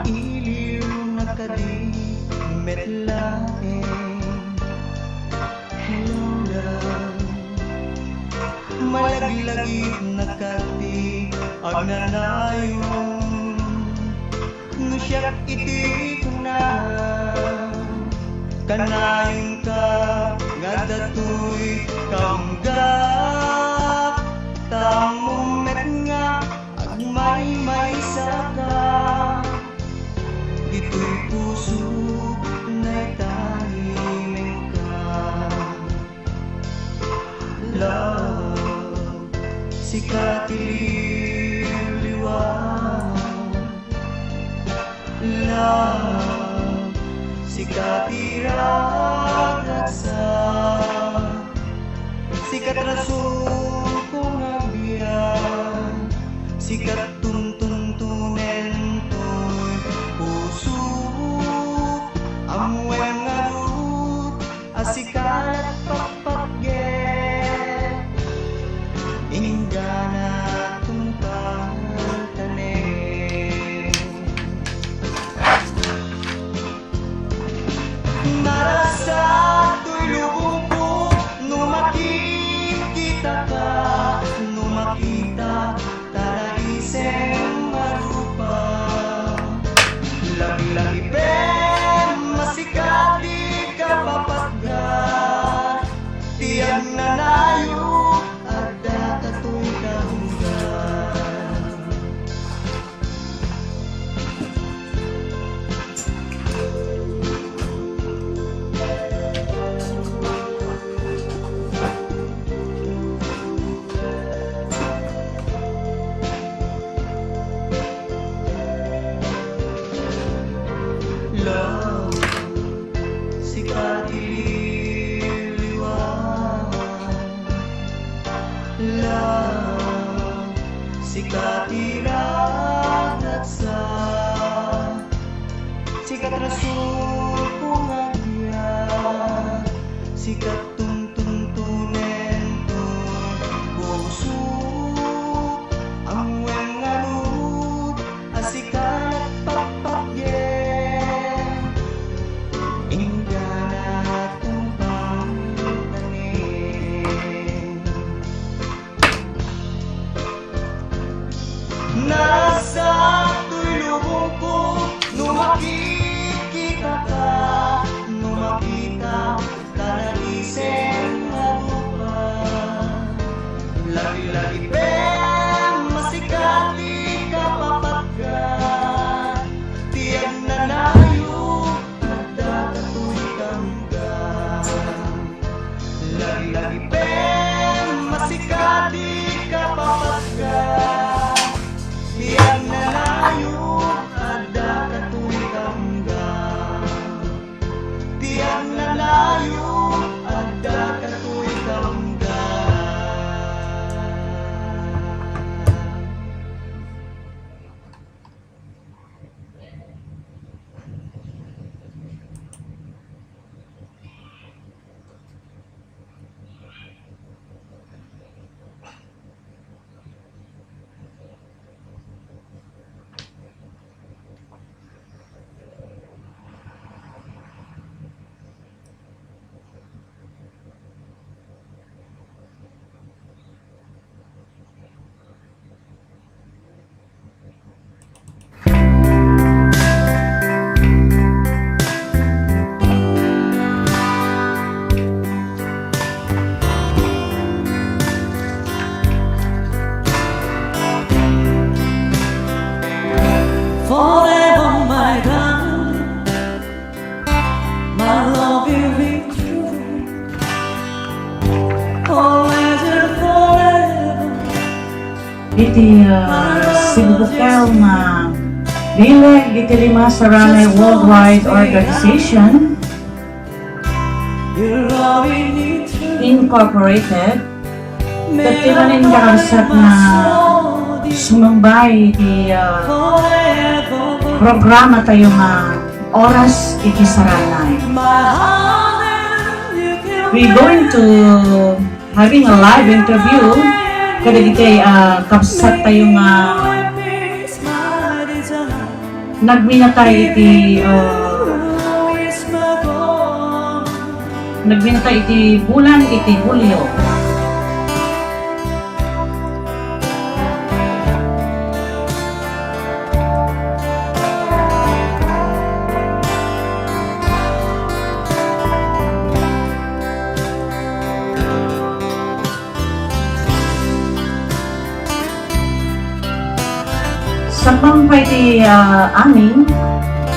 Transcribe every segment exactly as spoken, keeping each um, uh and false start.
Iliw na kadi met laeng. Hello, love. Malaglagip na kadi agnanayon. No siak iti kuna, kanayonka nga adda toy kaunggaak, tammo met nga agmaymaysaka. Ditoy pusok, naitalimengka. Love, sika ti liwliwa. Love, sika ti ragsak. Sika ti rasulko nga agbiag. Sika ti tuntuntunen toy pusok. Ammoen ngarud a sika ti patpatget, inggana tungpaltanen. Naragsak toy lubongko no makititaka, no makita ta naisem a rupa. Laglagipem a sika ti kapapatga, ti agnanayon, adda datoy kaunggan. Love, sika ti liwliwa. Love, sika ti ragsak. Sika ti rasulko nga agbiag. Sika ti tuntuntunen toy pusok. Ammoen ngarud a sika ti patpatgen, inggana tungpaltanen. Naragsak toy lubongko no makititaka, no makita ta naisem a rupa. Laglagipem a sika ti kapapatga, ti agnanayon, adda datoy kaunggan. Laglagipem a sika ti kapapatga, ti agnanayon, adda datoy kaunggan. Ti agnanayon, adda datoy kaunggan. Forever, my darling, my love will be true. Always and forever. Iti, ah, sibukal nga bileg iti Lima Saranay Worldwide Organization Incorporated, ket ti manen kakabsat nga sumambay iti, ah, programa tayo nga Oras iti Saranay. We going to having a live interview kadagiti, ah, kabsat tayo nga Nagminatay iti, uh, nagminatay iti bulan iti Hulio. Sakbay pay ti, ah, amin,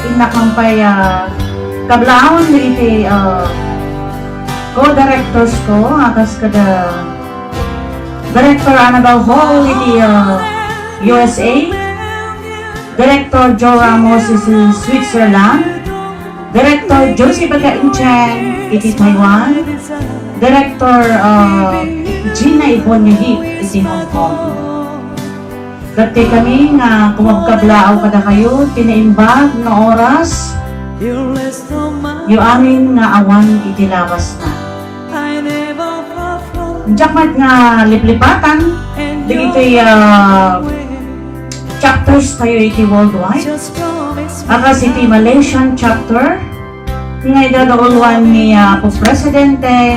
innak man pay, ah, kablaawon dagiti, ah, co-directors ko, a kas kada Director Annabel Hall iti, ah, U S A, Director Joe Ramos iti Switzerland, Director Josie Baga Inchen iti Taiwan, Director, ah, Gina Ibonyo Heap iti Hong Kong. Ket kami nga kumabkablaaw kadakayo ti naimbag nga oras, yo amin nga awan iti labasna. Diak met nga liplipatan dagiti, ah, chapters tayo iti worldwide. A kas iti Malaysian chapter, nga idadauluan ni Apo Presidente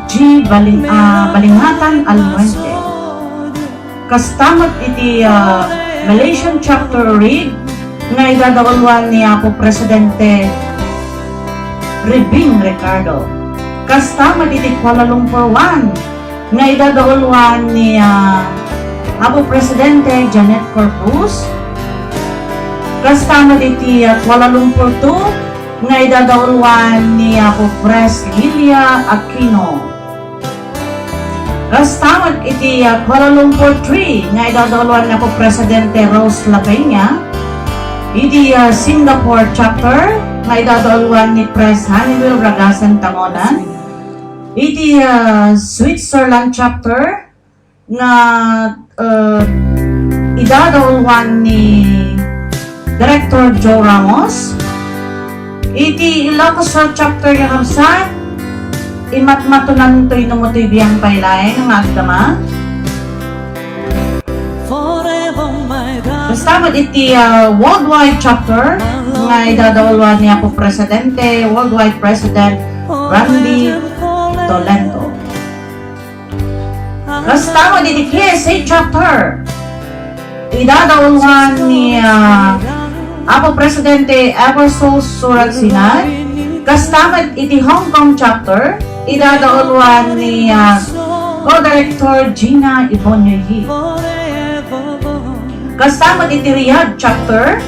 G. Baling-, ah, Balingatan Almuente. Kasta met iti, ah, Malaysian chapter read nga idadauluan ni Apo Presidente Rebing Ricardo. Kasta met iti Kuala Lumpur one nga idadauluan ni, ah, Apo Presidente Janet Corpuz. Kasta met iti, ah, Kuala Lumpur two nga idadauluan ni Apo Pres Lilia Aquino. Kasta met iti, ah, Kuala Lumpur three nga idadauluan ni Apo Presidente Rose La Peña. Iti, ah, Singapore chapter nga idadauluan ni Pres Haniwil Ragasan Tangonan. Iti, ah, Switzerland chapter nga, ah, idadauluan ni Director Joe Ramos. Iti Ilocos Sur chapter nga kabsat, imatmatonanto no toy biang pay laeng nga agdama. Kasta met iti, ah, worldwide chapter nga idadauluan ni Apo Presidente, worldwide President Randy Tolentino. Kasta met iti K S A chapter, idadauluan ni, ah, Apo Presidente Ebersol Surangsingan. Kasta met iti Hong Kong chapter, idadauluan ni, ah, Co-Director Gina Ibonyo Heap. Kasta met iti Riyadh chapter,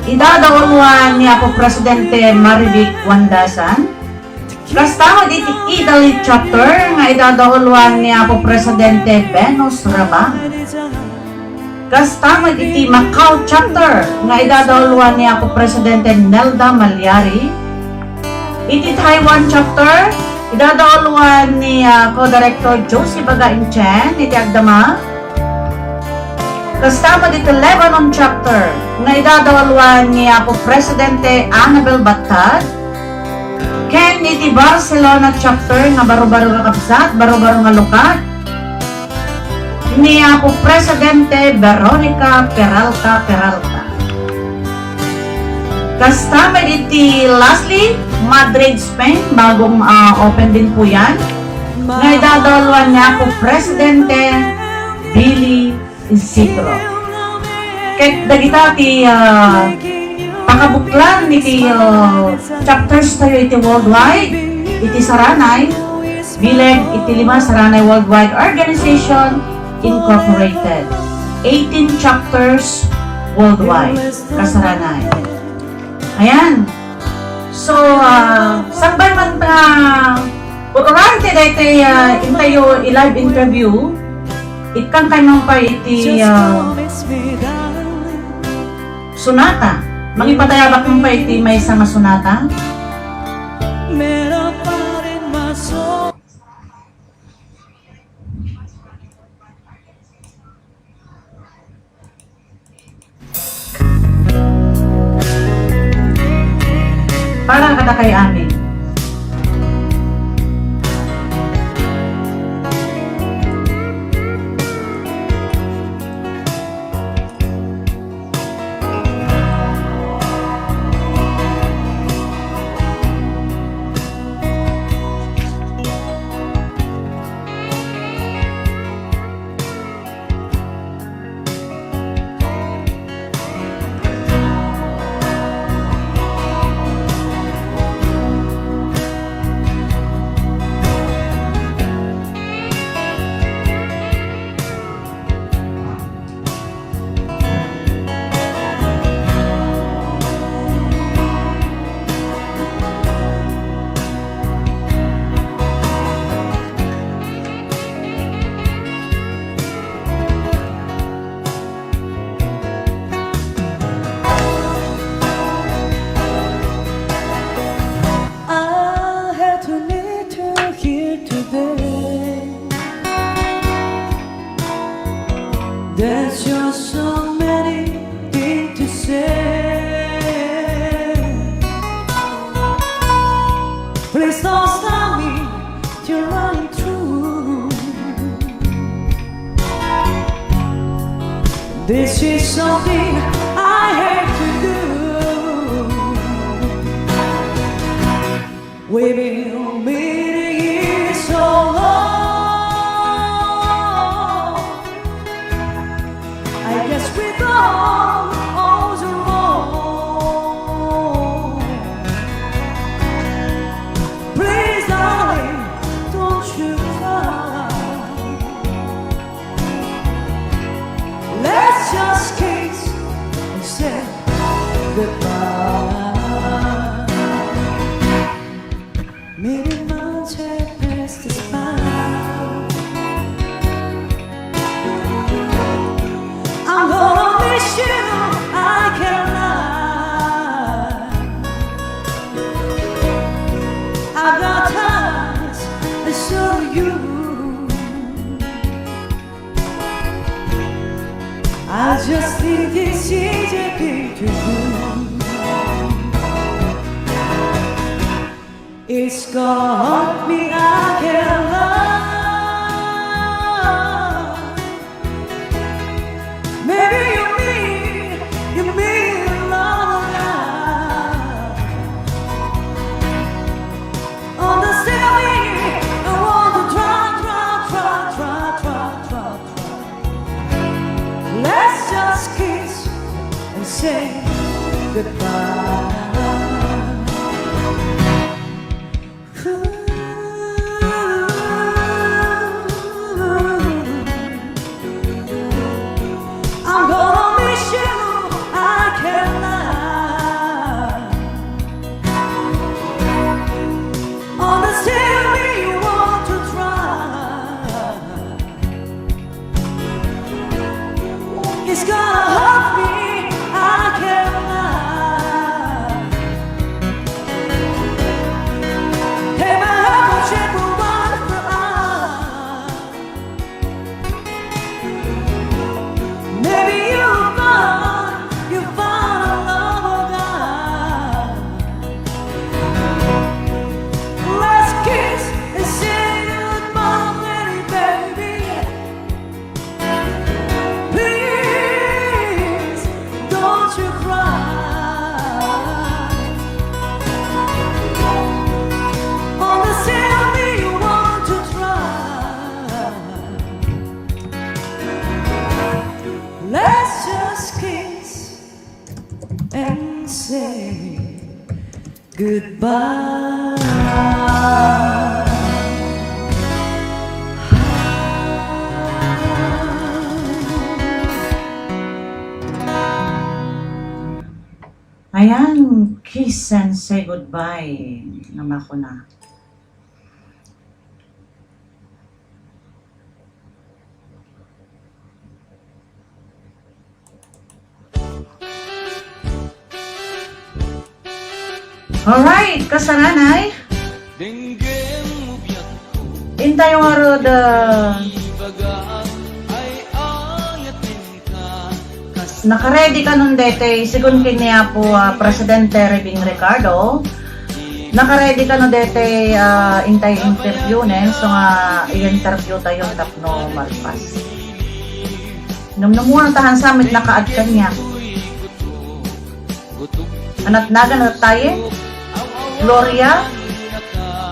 idadauluan ni Apo Presidente Marivic Wandasan. Kasta met iti Italy chapter nga idadauluan ni Apo Presidente Venus Rabang. Kasta met iti Macau chapter nga idadauluan ni Apo Presidente Nelda Maliari. Iti Taiwan chapter, idadauluan ni, ah, Co-Director Josie Baga Inchen iti agdama. Kasta met iti Lebanon chapter nga idadauluan ni Apo Presidente Annabel Batad, ken iti Barcelona chapter nga baro-baro nga kabsat, baro-baro nga lukad ni Apo Presidente Veronica Peralta Peralta. Kasta met iti lastly, Madrid, Spain, bagong, ah, open din po yan, nga idadauluan ni Apo Presidente Billy Isidro. Ket dagita ti, ah, pakabuklan iti, ah, chapters tayo iti worldwide, iti Saranay, bileg iti lima Saranay Worldwide Organization Incorporated. Eighteen chapters worldwide, kasaranay. Ayan. So, ah, sakbay man ta, ururan ti daytoy, ah, intayo i-live interview, ikkan kay man pay iti, ah, sonata. Mangipatayabak man pay iti maysa nga sonata. Para kadakay amin. This is something I hate to do. We've been meeting here so long. I guess we don't owe you more. Please, darling, don't you cry. Let's just kiss and say goodbye. Many months have passed us by. I'm gonna miss you, I can't lie. I've got ties, and so do you. I just think this is a thing to do. It's gonna haunt me, I can't lie. Maybe you mean, you mean a lot of love. Understand me, I want to try, try, try, try, try, try, try. Let's just kiss and say goodbye. I'm gonna miss you, I can't lie. Understand me, you want to try. It's gonna haunt me, I can't lie. Hey, my love, will check for one for us. Maybe you find, you find a love of God. Let's kiss and say goodbye, baby. Please, don't you cry. Understand me, you want to try. Let's just kiss and say goodbye. Ayan, kiss and say goodbye nga makuna. Alright, kasaranay. Intayo ngarud, ah, nakaready kanon daytoy, sigun ken ni Apo, ah, Presidente Reving Ricardo. Nakaready kano daytoy, ah, intay interviewnen, so nga i-interview tayo tapno malpas. Numnumuna ta, saan met nakaad kaniak. Anat nagan tayo? Gloria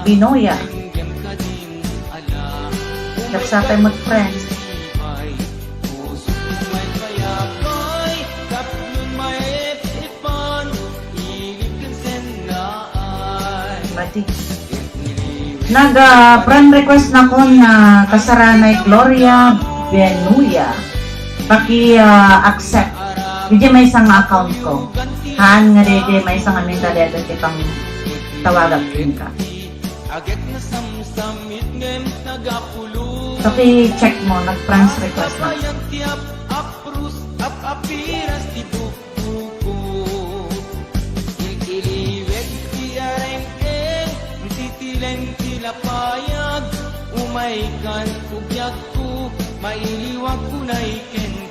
Benoya. Kapsatay met, friends. Mati. Nag, ah, friend request nakon, ah, kasaranay Gloria Benuya. Paki, ah, accept. Idiay maysa nga account ko. Haan nga daydiay maysa nga mintaleto ti pangtawagak kenka. Paki-check mo, nag-friends request na. Kuko. Ililiwed ti areng-eng, titileng ti lapayag, umaykan ku biagko, mailiwag unay kenka.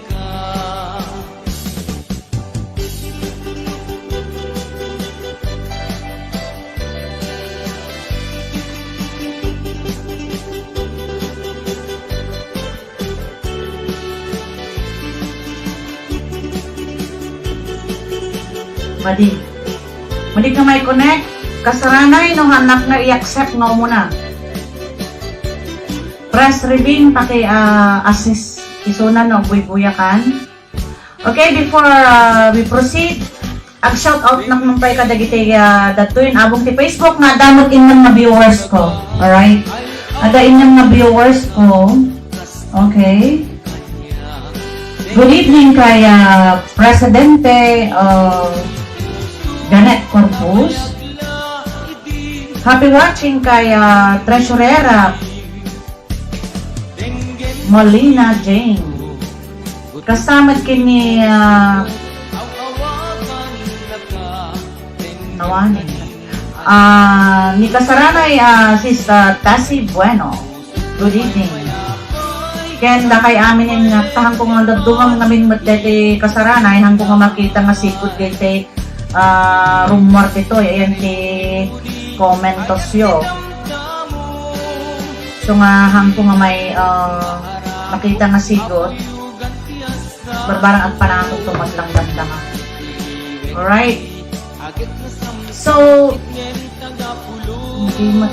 Madi. Madi ka may connect. Kasaranay no hannak nga i-accept nga umuna. Press Ribing, paki, ah, assist. Isuna no, buybuyakan. Okay, before, ah, we proceed, ag shout out nak man pay kadagiti, ah, datoy abong ti Facebook nga adda met innem nga viewers ko. Alright? Adda innem nga viewers ko. Okay. Good evening kay, ah, Presidente, ah, Janet Corpus. Happy watching kay, ah, Treasurera Molina Jane. Kasta met ken ni, ah, awanen. Ah, ni kasaranay, ah, Sis, ah, Tessie Bueno. Good evening. Ken dakay amin nga, ta, haanko nga dadduma ngamin met deti kasaranay, haanko nga makita nga sigud deti, ah, rummuar ditoy, ayan ti komentosyo. So nga, haanko nga may, ah, makita nga sigud, barbarang agpanatok to met lang banda nga. Alright. So, hindi mo.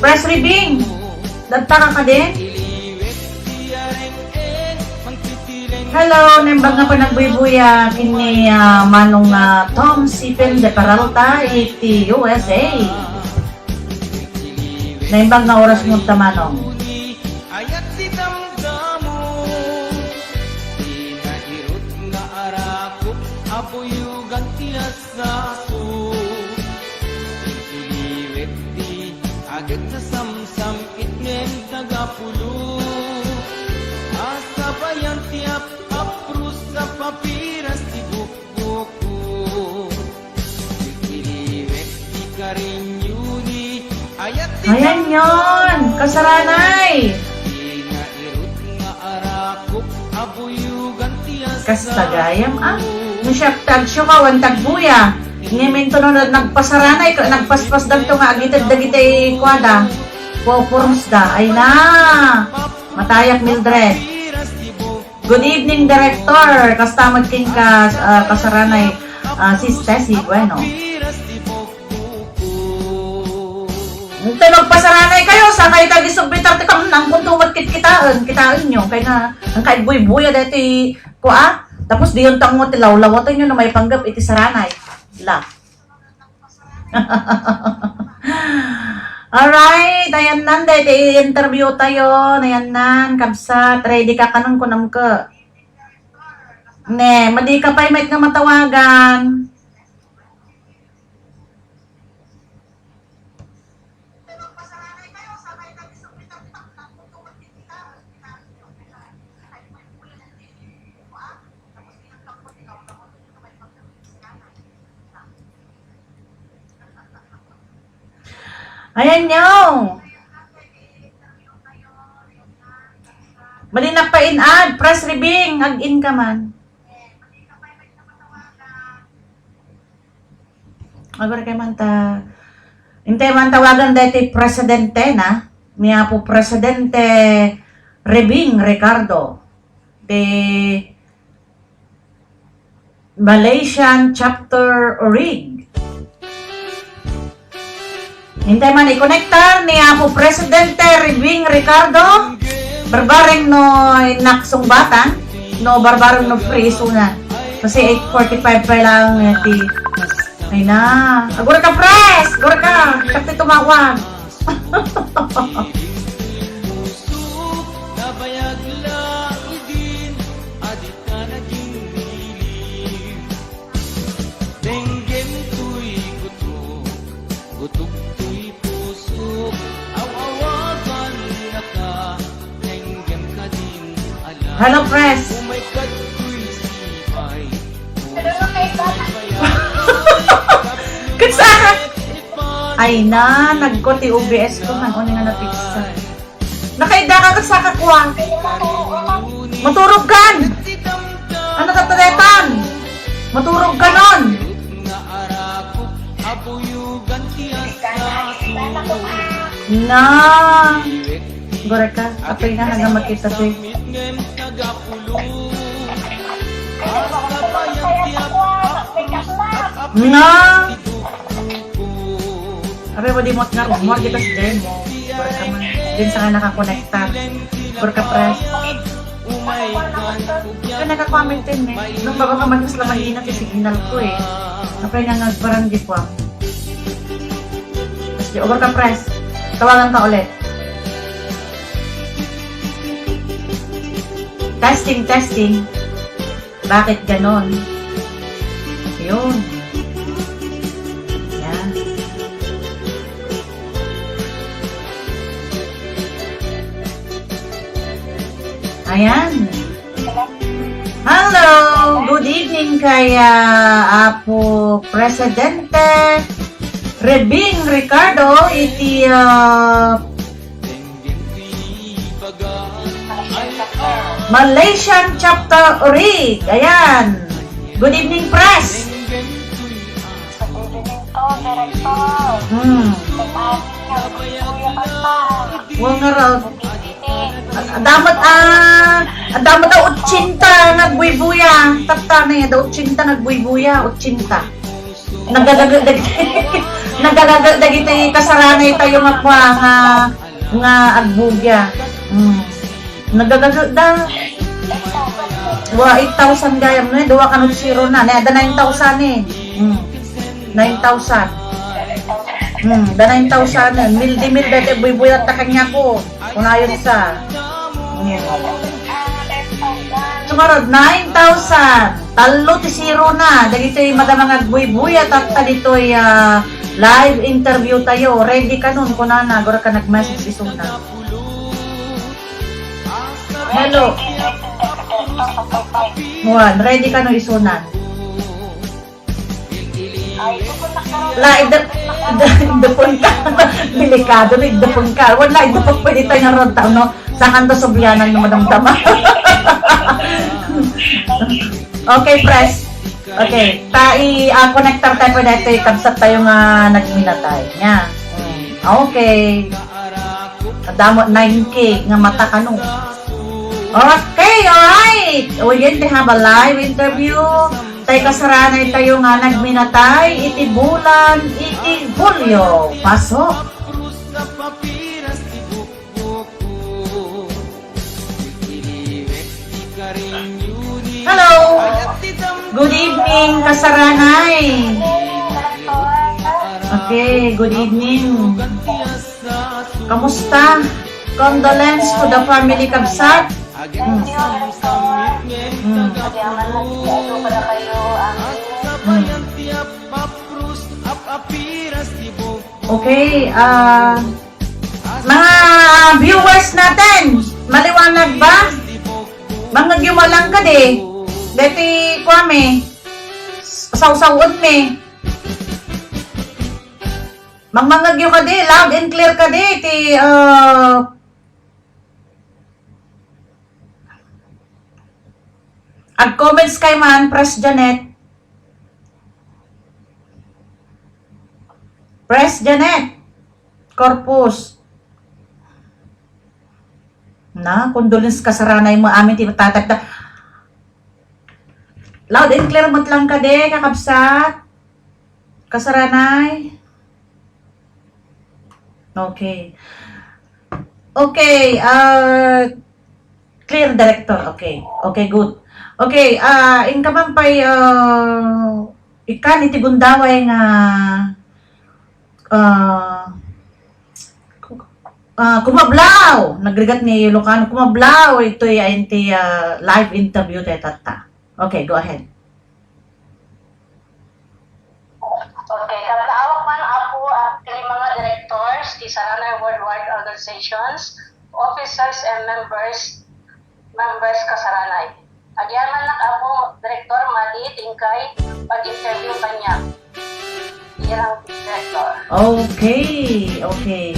Press Ribing, dadta ka kadin? Hello, naimbag nga panagbuybuya ken ni, ah, Manong, ah, Tom Sipen de Peralta iti U S A. Naimbag nga oras mo ta, Manong. Ayat ti damdamo, ti nairut nga arakop a buyogan ti asako. Iliwet ti agek a samsam itnem tagapulo, a sabayan ti ap-, apros a papiras ti buk-, Ayan yon, kasaranay. Kasta gayam, ah. No siak ti agsio ka, wen ti agbuya. Ngem intono nagpasaranay, nagpaspasdanto nga agited dagiti kuada. Pupursda. Ay na. Matayak, Mildred. Good evening, Director. Kasta met kenka, ah, kasaranay, ah, Sis Tessie Bueno. Ita nagpasaranay kayo, sa kayo tagi submitar ti kam-, nang kunto met kit-, kitaen, kitaen nyo. Kay nga, ang kay buy-buya deti, kua, tapos diyon tango ti lawlawaten nyo na may panggap iti saranay. La. Alright, ayan nan, dahil i-interview tayo, ayan nan, kabsat, ready ka kanon kunam ka. Ne, madi ka pay met nga matawagan. Ayan nyo. Malinak pa in ad, press ribing, ag-in ka man. Agora kay man ta, intay man tawagan daytoy presidente na, ni Apo Presidente Rebing Ricardo, ti Malaysian Chapter Orig. Intay man ikonektar ni Apo Presidente Rebing Ricardo, barbareng no innak sungbatan, no barbareng no free isuna. Kasi eight forty-five pa lang, eh, ti, ay na. Agura ka, pres! Agura ka! Siak ti tumawag. Denggem toy gutok, gutok toy pusok, aw-awagan naka, denggem kadin ala. Hello, press. Umay kadtoy sipay, pusok. Ket saka, ay na, nagko ti O B S ko, man, uni nga napiksa. Nakaidda ka ket saka kua. Maturog kan. Ano ka tadetan? Maturog ka non. Na. Gora ka. Apay nga naga makita to eh. Nga. Abe, mo di mo nga rumor, di ka si Jen mo. Work ka man. Din sa nga nakakonektar. Work ka press. Ka nakakomment din eh. Nung bago ka mag-, mas lamang ina ti signal ko eh. Apay nga nagparang di ko ah. Sige, over ka, press. Tawagan ka ulit. Testing, testing. Bakit ganon? Yun. Yan. Ayan. Hello! Good evening kay, ah, Apo Presidente Rebing Ricardo iti, ah, Malaysian Chapter Orig. Ayan. Good evening, Pres. Good evening po, Director. Hmm. Good morning, Kuya Papa. Wa nga raw. Good evening. Adamot, ah, adamot a otsinta nga agbuybuya. Tatta na yan, otsinta nga agbuybuya, otsinta. Nagagaga dagiti, nagagaga dagiti kasaranay tayo nga kua nga, nga agbuybuya. Hmm. Nagagaga da. Wa, eight thousand gayam, no? Dua kano zero na. Ne, da nine thousand eh. Hmm. Nine thousand. Hmm, da nine thousand eh. Mil di mil dati buybuyat ta kanya ko. Unayon sa. Hmm. Sumarod, nine thousand. Tallo ti zero na. Dagitoy madama nga agbuybuya, tatta ditoy, ah, live interview tayo. Ready ka nun, kunana, agora ka nag-message isuna. Hello. Juan, ready ka no isunan? La, ida-, ida-, idapon ka. Delikado na, idapon ka. Wala, idapon pwede tayo ng ronta, no? Saan ka sublianan ng madamdama? Okay, press. Okay, ta i, ah, connectar tayo pwede ito, ikabsat tayo nga nagminatay. Nya. Mm. Okay. Adamo nine K nga mata kano. Okay, alright. O, yan, they have a live interview. Tay kasaranay tayo nga nagminatay iti bulan iti Hulyo. Pasok. Hello. Good evening, kasaranay. Okay, good evening. Kamusta? Condolence to the family, kabsat. Mm. Mm. Mm. Okay, ah, mga viewers natin, maliwanag ba? Mangagyo lang kadi. Deti, kuami, sawsawan mi. Mangmangagyo kadi, loud and clear kadi, ti, ah, ag-comments kay man, Pres Janet. Pres Janet. Corpus. Na, condolence kasaranay mo amin ti tatagda. Loud and clear met lang kadi, kakabsat. Kasaranay. Okay. Okay, ah, clear, Director. Okay. Okay, good. Okay, ah, inka man pay, ah, ikan iti gundaway nga, ah, ah, kumablaw. Nagrigat ni Ilocano, kumablaw. Itoy, ah, inti, ah, live interview tayo, tatta. Okay, go ahead. Okay, kaplaawak man, Apo, at ti lima nga directors ti Saranay Worldwide Organizations, officers and members, members ka Saranay. Agyamannak, Apo, Director, madi ti inkay pag-interview kaniak. Irang Director. Okay, okay.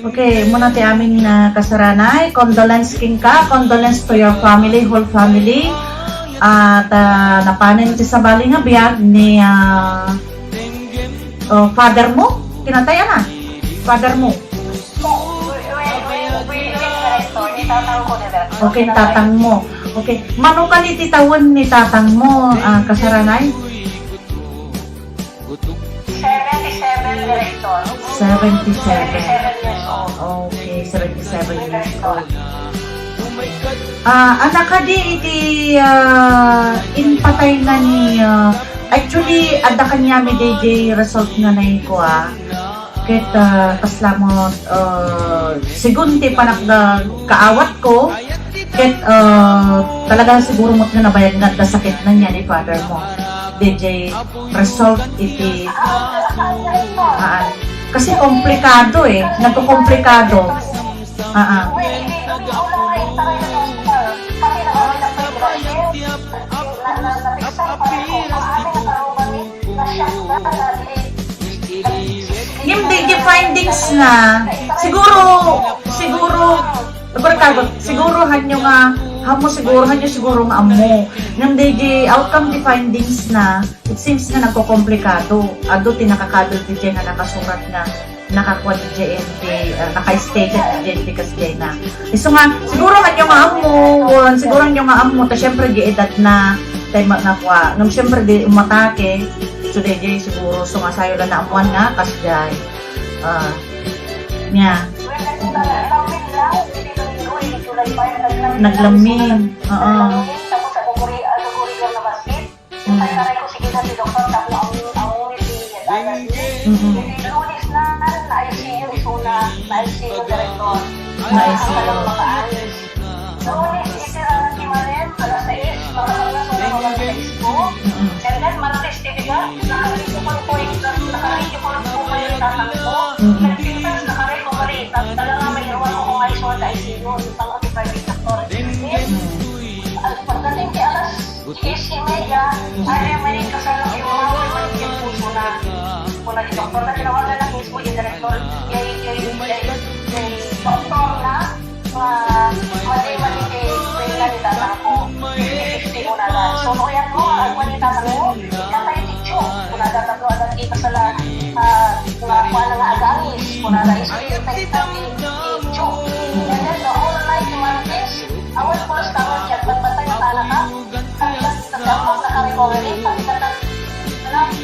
Okay, muna ti amin nga kasaranay. Condolence kenka, condolence to your family, whole family. At, ah, napanen ti sabali nga biag ni, ah, oh, father mo? Kinatay na? Father mo? Okay, tatang mo. Okay. Mano kadi ti tawen ni tatangmo, ah, kasaranay? Seventy-seven, Director. Seventy-seven. Seventy-seven years old. Okay, seventy-seven years old. Ah, anakadi iti, ah, impatayna ni, ah, actually, adda kaniami D J result nga naikua. Ket, ah, kasla met, ah, segun ti panagkaawatko, ket, ah, talaga siguro met nga nabayag nga adda sakitna nia ni father mo. D J result iti, ah, kasi komplikado eh. Nagkokomplikado. Ah, ah. Ngem di, di findings na, siguro, siguro, siguro, siguro hanyo nga, ammo siguro, hanyo siguro nga ammo. Ngem di, di outcome ti findings na, it seems nga nagkokomplikado. Adu ti nakakadal ti nga nakasurat nga nakakua ti J N T, ah, naka-stated ti J N T kasjay na. Isu nga, siguro hanyo nga ammo, wen, siguro hanyo nga ammo, ta syempre di edad na, tay ma-, nakua. Ngem syempre di umatake, so D J siguro, so nga sayo lang naammuan nga, kasjay. Ah, nia. Naglamin, oo. Mm. Lunes na, na-I C U isuna, na-I C U, Director. Na-I C U. Lunes, iti ranan ti Martes, alas sais, makasarlasona, makasarlasona. And then, Martes, ti bigat, naka-recover po, naka-recover po kayo, tatang ko. Nagpintas, naka-recovery. Talaga, may iwan ko kung I C U, I C U, isang o ti private sector. Pagdating ti alas Diyes y media, ay, may kasal ang mga mga yung puso na. Kuna di doktor na tinawagan na mismo yung director, yung, yung, yung, yung doktor na, ah, mali, mali kay, kay na ni tatang ko. Fifty mo na lang. So, no, yan mo, ang mali tatang mo, ikatay ti tiyo. Kuna da tatlo, adat kita sa la, ah, nga, kuha na nga agangis. Kuna da, iso yung tayo, tayo, tiyo. And then, the whole night, yung mga kids, awan ko lang tawag yan, pagpatay na talaga. Nagdamag na kami ko, wala pa kita na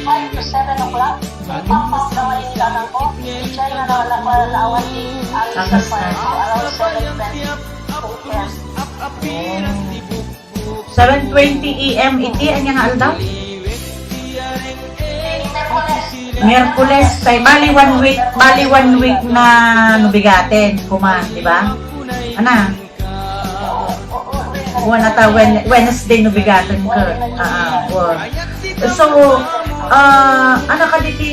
five to seven o'clock. Pagpapasaway ni tatang ko, siya na naman ang malalawan ni ang Tapos isang na. Around seven twenty A M. Seven twenty A M iti, anya nga aldaw? Miyerkules, tay bali one week, bali one week na nabigaten, kuman, di ba? Ana? Kuman ata Wen-, Wednesday nabigaten ko. Ah, ah, kuwan. So, ah, ana kadi ti,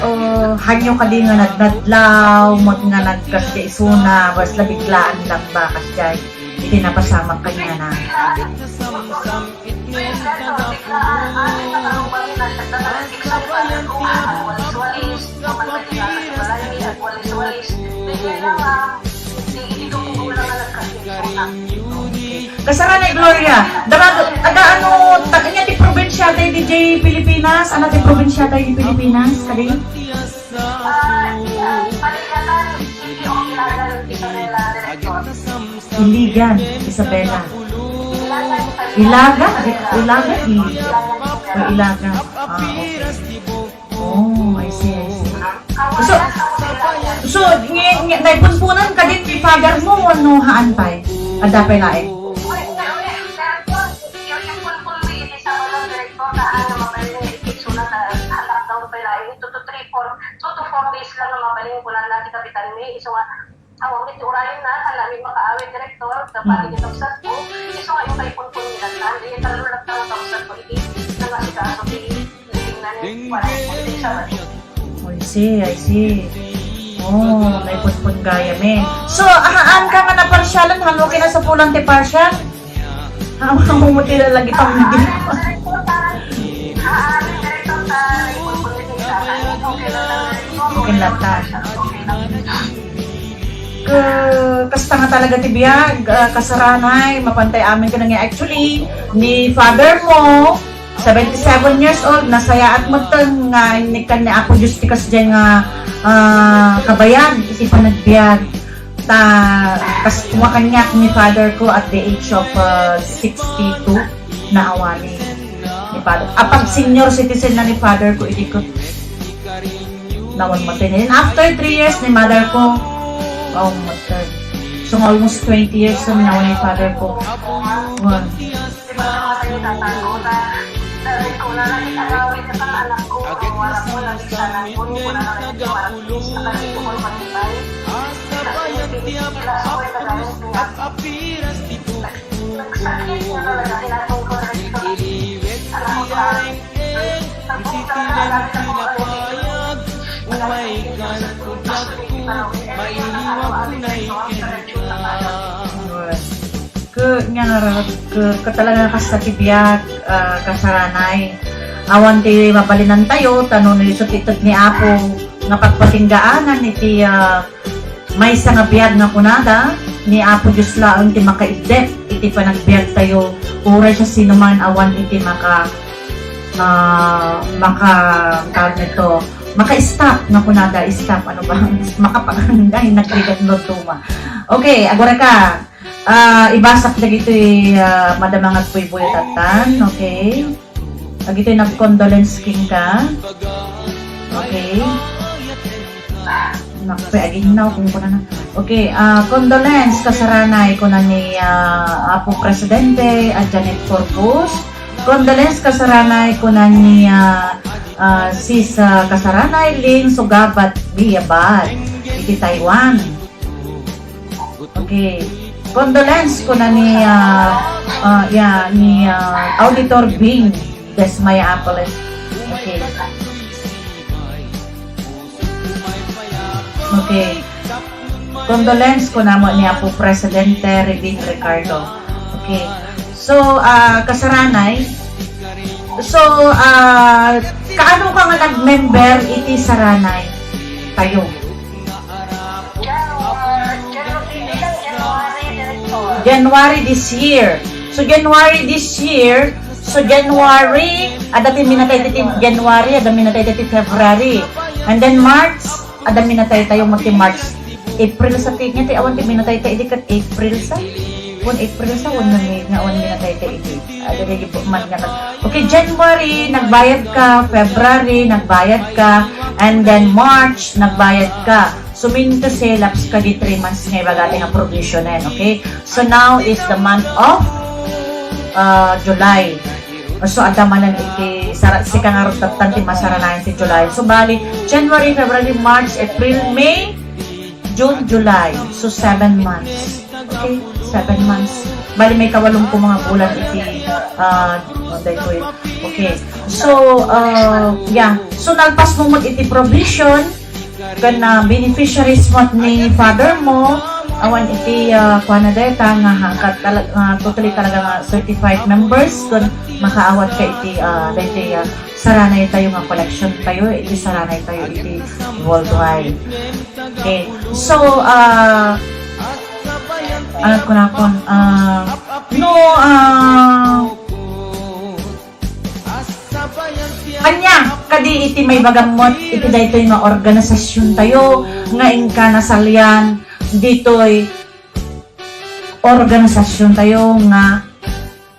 ah, hanyo kadi nga nagnadlaw, mat nga nagkasdi isuna, basta biglaan lang ba, kasjay, iti napasamak kaniana. Kasaranay, Gloria, daga, taga ano, taga niya ti probinsya tayo di jay Pilipinas? Ano ti probinsya tayo di Pilipinas? Kadi? Iligan, Isabela. Ilaga? Ilaga? Iligan. O Ilaga. Ah, okay. Oh, I see, I see. So, so, ngi-, ngi-, naipunpunan ka din ni father mo, no, haan pay? Adda pay laeng? Two to three, four, two to four days lang nga mabalin ko na ti kapitan mi. Isu nga, awan mi ti urayen na, haan mi makaawid, Director, ta pati ti kabsat ko, isu nga yung kay Punpun ni Lantan, di talaga nagtang kabsat ko, iti, nangasikaso, ti, tingnan ni, wala, iti, sa balik. I see, I see. Oh, may punpun gayam eh. So, ahaan ka nga naparsyalan, hano kinasapulan ti partial? Ang mga mo tila lagi pang hindi. Kinlatan. Ka-, kasta nga talaga ti biag, ah, kasaranay, mapantay amin ka nangyay. Actually, ni father mo, seventy-seven years old, nasayaat metten nga innikkan ni Apo Dios ti kasdiay nga, ah, kabayag iti panagbiag. Ta, kas-, kumakaniak ni father ko at the age of, uh, sixty-two, naawani ni father. Apag senior citizen na ni father ko, idi ko nawan matay na. And after three years ni mother ko, oh, matay. So, almost twenty years na nawan ni father ko. Well, Ket nia ngarud, ket, ket talaga kasta ti biag, ah, kasaranay. Awan ti mabalinantayo, ta no isu ti ited ni Apo nga pagpatinggaanan iti, ah, maysa nga biag nga kunada, ni Apo Dios laeng ti makaiddep iti panagbiagtayo, uray siasinoman awan iti maka-, ah, maka-, tawag nito, maka-stop nga kunada, stop, ano ba? Makapa-, ay, nagrigat no tuma. Okay, agora ka. Ah, ibasak dagitoy, ah, madam nga agpuybuy tattan, okay? Dagitoy nag-condolence kenka. Okay. Nakpe, aginnaw, kung kuna na. Okay, ah, condolence, kasaranay, kuna ni, ah, Apo Presidente, ah, Janet Corpus. Condolence, kasaranay, kuna ni, ah, ah, Sis, ah, kasaranay, Ling Sugabat Biabat, iti Taiwan. Okay. Condolence kuna ni, ah, ah, yeah, ni, ah, Auditor Bing Desmaya Apoles. Okay. Okay. Condolence kuna mo ni Apo Presidente Ridin Ricardo. Okay. So, ah, kasaranay. So, ah, kaano ka nga nag-member iti saranay tayo? January this year. So, January this year, so, January, adda ti minatay ti January, adda minatay ti February. And then March, adda minatay tayo mo ti March. April sa ti, nga ti awan ti minatay tayo, di kat April sa? Kun April sa, wan na May, nga awan minatay tayo, di. Adda di po, March nga kat-, okay, January, nagbayad ka, February, nagbayad ka, and then March, nagbayad ka. So, mean to say, lapse ka di three months nga ibaga ti nga provisionen, okay? So, now is the month of, uh, July. So, adda manen iti sara-, sika nga rutatan ti masaranayan ti July. So, bali, January, February, March, April, May, June, July. So, seven months. Okay? Seven months. Bali, may kawalom ko mga bulan iti, uh, daytoy. Okay. So, uh, yeah. So, nalpas mo mo iti provision, ken, ah, beneficiaries met ni father mo, awan iti, ah, kuana dayta nga hangkat talag-, ah, totally talaga nga certified members, ken makaawat ka iti, ah, daytoy, ah, saranay tayo nga collection tayo, iti saranay tayo iti worldwide. Okay. So, ah, ano ko na kun, ah, no, ah, Ania kadi iti maibagam met iti daytoy nga organisasiontayo nga inka nasalian ditoy organisasiontayo nga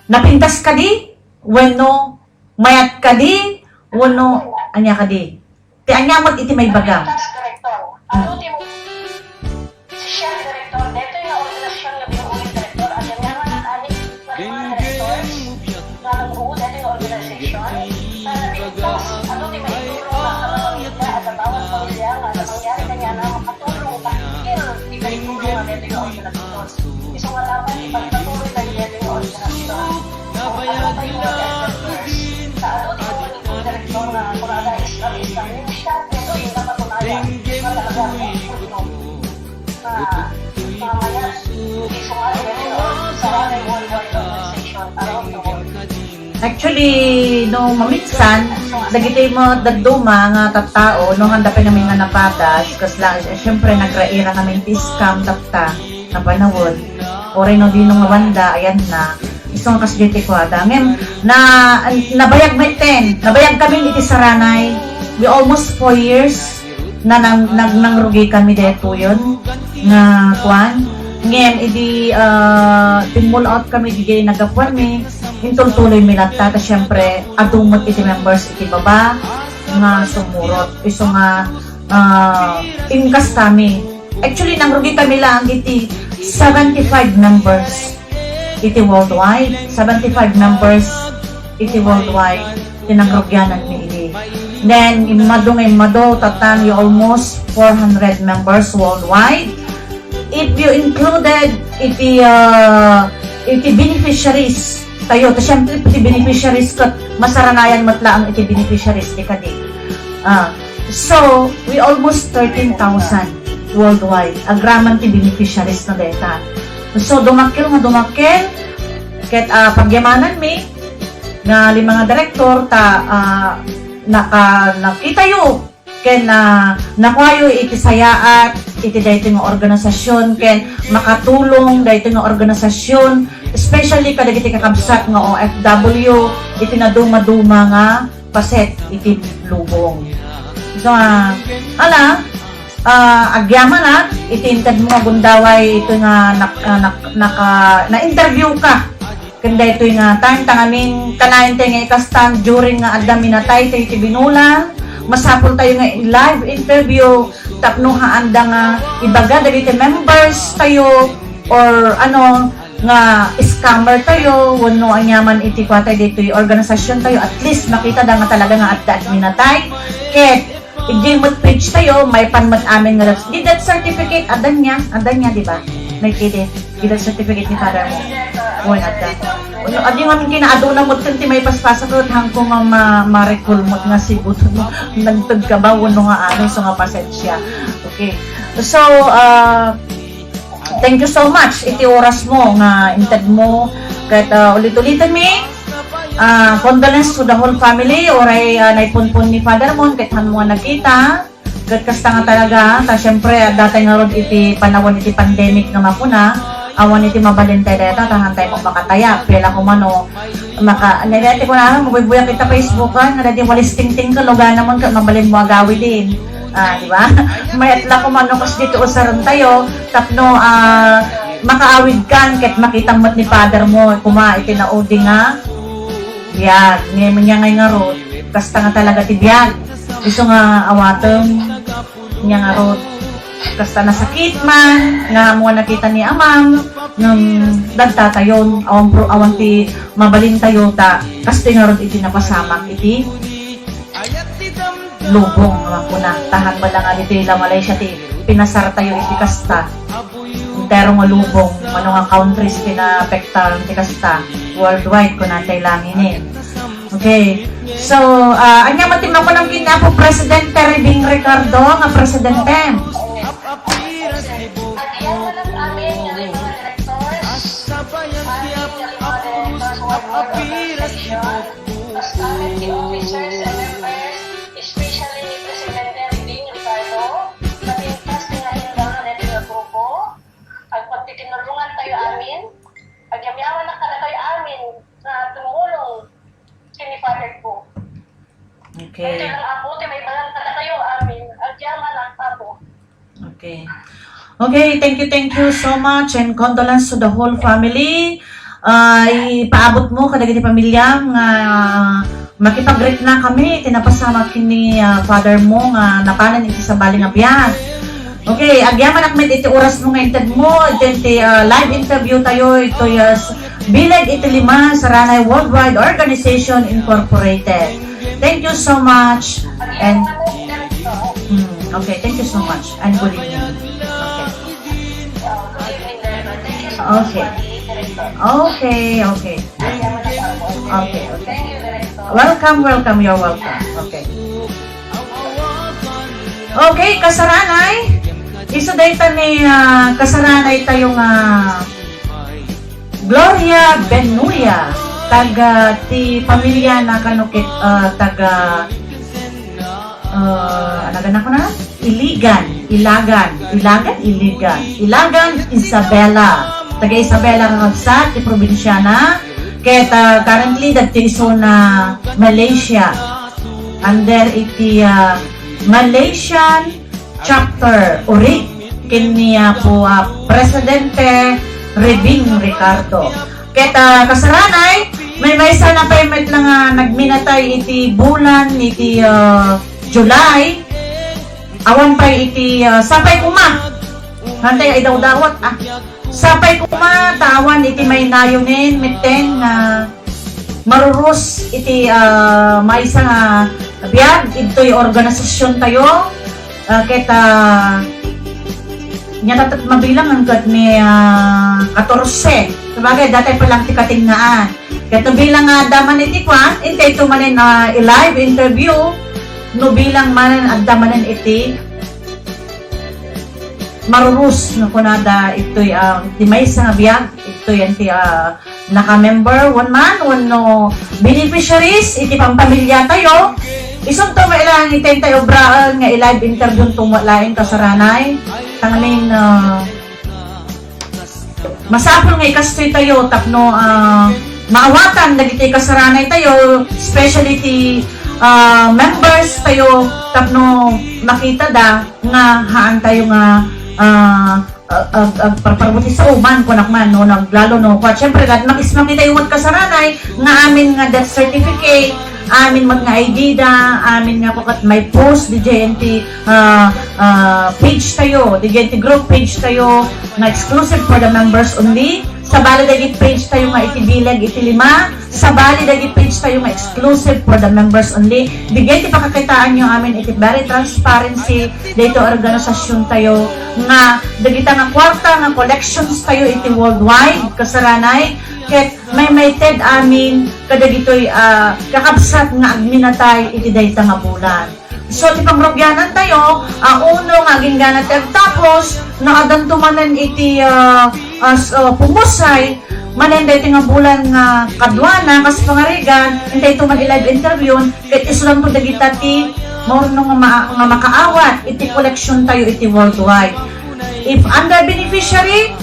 napintas kadi wenno mayat kadi wenno ania kadi? Ti ania met iti maibagam? Task director. Adu ti mo-, si Chef Director, detoy nga organization nga binuo ni Director, adda nga anak ani nga lima nga directors nga nagbuo detoy nga organization. Nga napintas, adu ti maitulong nga aramidda a tattao ken pamilya nga adda mangyari kaniana makatulong ta ikel ti kaitulong nga detoy nga organization. Isu nga dapat ipagpatuloy dagiti nga organisasyon. Kung ano pa yung mga directors, sa ano, di ko yung direktor na kurada is kami sa siya, ito yung napatunayan na talaga ang puso. Na, na maya, hindi sumali na rin sa World Wide Organization around the world. Actually, no, maminsan, dagiti met dadduma nga tattao, no, handa pa namin nga napadas, kasla, eh, syempre, nagraira namin ti scam, tatta, nga panawon. Uray no, dino nga banda, ayan na. Isu nga kasdi ti kuada. Ngem, na, nabayag metten, nabayag kami iti saranay. We almost four years. na nang, nang, nangrugi kami daytoyen nga kuan. Ngem idi, ah, timmulaot kami diay naggapuanmi, intultuloymi latta ta siempre, adu met iti members iti baba nga sumurot. Isu nga, ah, inkastami. Actually, nangrugi kami laeng iti seventy-five members iti worldwide. Seventy-five members iti worldwide ti nangrugiananmi idi. Then, immadu nga immadu, tatang, you almost four hundred members worldwide. If you included iti, ah, iti beneficiaries tayo, ta siyempre, iti beneficiaries ket masaranayan met laeng iti beneficiaries ti kadi. Ah, so, we almost thirteen thousand worldwide. Agraman ti beneficiaries na deta. So, dumakkel nga dumakkel, ket, ah, pagyamananmi nga lima nga direktor, ta, ah, naka-, nakitayo ken, ah, nakuayo iti sayaat iti daytoy nga organisasyon ken makatulong daytoy nga organisasyon, especially kadagiti kakabsat nga O F W iti nadumaduma nga paset iti lubong. So, ah, ala, ah, agyamanak iti intedmo nga gundaway itoy nga nak-, ah, nak-, naka-, na-interview ka ken daytoy nga time, ta ngamin, kanayon tayo nga ikastan during nga adda minatay tayo iti binulan, masapul tayo nga live interview tapno haanda nga ibaga dagiti members tayo or ano nga scammer tayo wenno aniaman iti kuatay ditoy organisasyon tayo, at least makita da nga talaga nga adda minatay. Ket Idiay met page tayo, maipan met amin nga death, di death certificate, adda nia, adda nia, di ba? May kidi, di death certificate ni father mo. Wen, adda. Ano, adi nga amin kinaaduna met ken ti maipaspasa ket hangko nga ma-, ma-recall met nga sigud, no? Nagteg ka ba? Wenno nga ano, so nga pasensya. Okay. So, ah, thank you so much iti oras mo nga inted mo. Ket, ah, ulit-ulitan mi, ah, condolence to the whole family, uray, ah, naipunpon ni Father Mon, ket han mo nga nakita. Ket kasta nga talaga, ta siyempre, adda tay ngarud iti panawen iti pandemic nga makuna, awan iti mabalin tay dayta, ta han tay makatayab, pila ko mano, maka-, ania ti kunana, mabuybuyak ita Facebookan, nga daydi walis tingting ket luganamon ket mabalinmo agawiden. Ah, di ba? Mayat la ko mano kas dito usaren tayo, tapno, ah, makaawid kan, ket makita met ni Father mo, kuma iti naudi nga biag, ngem nia ngay ngarud, kasta nga talaga ti biag. Isu nga awatem, nia ngarud, kasta nasakit man, nga mo nakita ni Amam, ngem dagtatayon, awan pro-, awan ti mabalin tayo, ta kastoy ngarud iti napasamak iti lubong nga kuna. Ta han bala nga ditoy la Malaysia ti pinasar tayo iti kasta. Entero nga lubong, mano nga countries ti naapektaran ti kasta. Worldwide, kuna tay langin eh. Okay. So, ah, ania met ti makunam ken ni Apo Presidente Ribing Ricardo nga presidente? Ania met amin nga lima nga directors, amin nga lima nga directors, one more organization, basta ti officers and members, especially ni Presidente Ribing Ricardo, napintas ti nga hinda nga daytoy nga grupo, agpagtitinulongan tayo amin, agyamyaman kadatayo amin nga tumulong ken ni Father ko. Okay. Iti lang, Apo, ti maibagan kadatayo amin, agyamanak, Apo. Okay. Okay, thank you, thank you so much, and condolence to the whole family. Ah, ipaabot mo kadagiti pamilya nga makipag-greet na kami, ti napasamak ken ni, ah, father mo nga napanen iti sabali nga biag. Okay, agyamanak met iti oras mo nga inted mo, iti, iti, ah, live interview tayo, ito, yes, Bileg iti Lima, Saranay Worldwide Organization Incorporated. Thank you so much. And, mm, okay, thank you so much. And good evening. Okay. Okay. Okay, okay. Okay, okay. Welcome, welcome. You're welcome. Okay. Okay, kasaranay. Isu dayta ni, ah, kasaranay tayo nga Gloria Benuya, taga ti pamilya na kano ket, ah, taga, ah, ano gana ko na? Iligan, Ilagan, Ilagan, Iligan, Ilagan, Isabela. Taga Isabela nga kabsat, ti probinsiana. Ket, ah, currently, dagiti isu na Malaysia. Under iti, ah, Malaysian Chapter Uri, ken ni Apo, ah, Presidente Rebing Ricardo. Ket, ah, kasaranay, maymaysa na pay met la nga nagminatay iti bulan iti, ah, July. Awan pay iti, ah, sapay koma. Hantay ay dawdawat, ah. Sapay koma ta awan iti maynayonen metten nga marurus iti, ah, maysa nga biag ditoy organisasiontayo, ah, ket, ah, nia ta mabilangen ket ni, ah, katorse. Sabagay, dayta pay lang ti katengngaan. Ket no bilang nga adda man iti kuan, intay to manen, ah, i-live interview, no bilang manen adda manen iti marurus nga kunada itoy, ah, ti maysa nga biag, itoy ti, ah, naka-member, wen man, wenno beneficiaries iti pampamiliatayo. Isunto met laeng intay obraen nga i-live interview to met laeng kasaranay. Tanganin, ah, masapul nga ikastoy tayo tapno, ah, maawatan dagiti kasaranay tayo, especially ti, ah, members tayo, tapno makita da nga haan tayo nga, ah, ag-, ag-, agparparbutisa uman, kunak man, no, naglalo, no, kwa, siyempre, kat makis-, makita yung kasaranay, nga amin nga death certificate, amin met nga I D da, amin nga kukat may post, D J N T, ah, ah, page tayo, D J N T group page tayo, nga exclusive for the members only. Sabali dagiti page tayo nga iti bileg iti lima, sabali dagiti page tayo nga exclusive for the members only. Dagiti pakakitaanyo amin iti very transparency daytoy organisasyon tayo nga dagita nga kwarta nga collections tayo iti worldwide, kasaranay, ket maymayted amin kadagitoy, ah, kakabsat nga agminatay iti dayta nga bulan. So, ti pangrugianan tayo, ah, uno nga aginggana ti agtapos, no addanto manen iti, ah, as, ah, pumusay, manen daytoy nga bulan nga kaduana, kas pangarigan, intay to man i-live interview, ket isudanto dagita ti maurno nga ma-, nga makaawat iti collection tayo iti worldwide. If under beneficiary,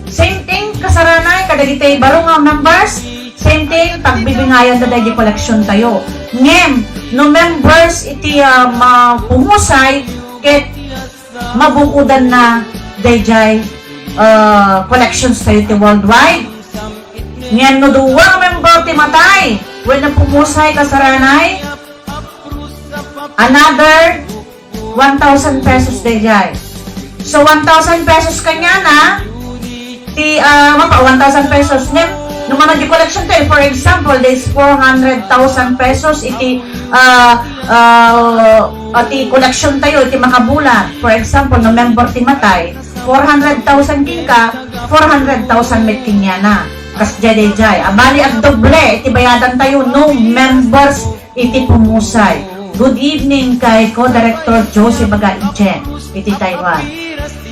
same thing, kasaranay, kadagiti baro nga members, same thing, pagbibingayan da daydi collection tayo. Ngem, no members iti, ah, mapumusay, ket mabukodan na dayjay, ah, collections tayo ti worldwide. Ngem no dua nga member ti matay, wenno pumusay, kasaranay, another one thousand pesos dayjay. So, one thousand pesos kaniana, ti, ah, mapa, one thousand pesos. Ngem, no mano di collection tayo, for example, there's four hundred thousand pesos iti, ah, ah, ah, ti collection tayo, iti makabulan. For example, no member ti matay, four hundred thousand kenka, four hundred thousand met kaniana. Kasdiay dayjay. Abali, agdoble iti bayadan tayo, no members iti pumusay. Good evening kay Co-Director Josie Baga Ijen iti Taiwan.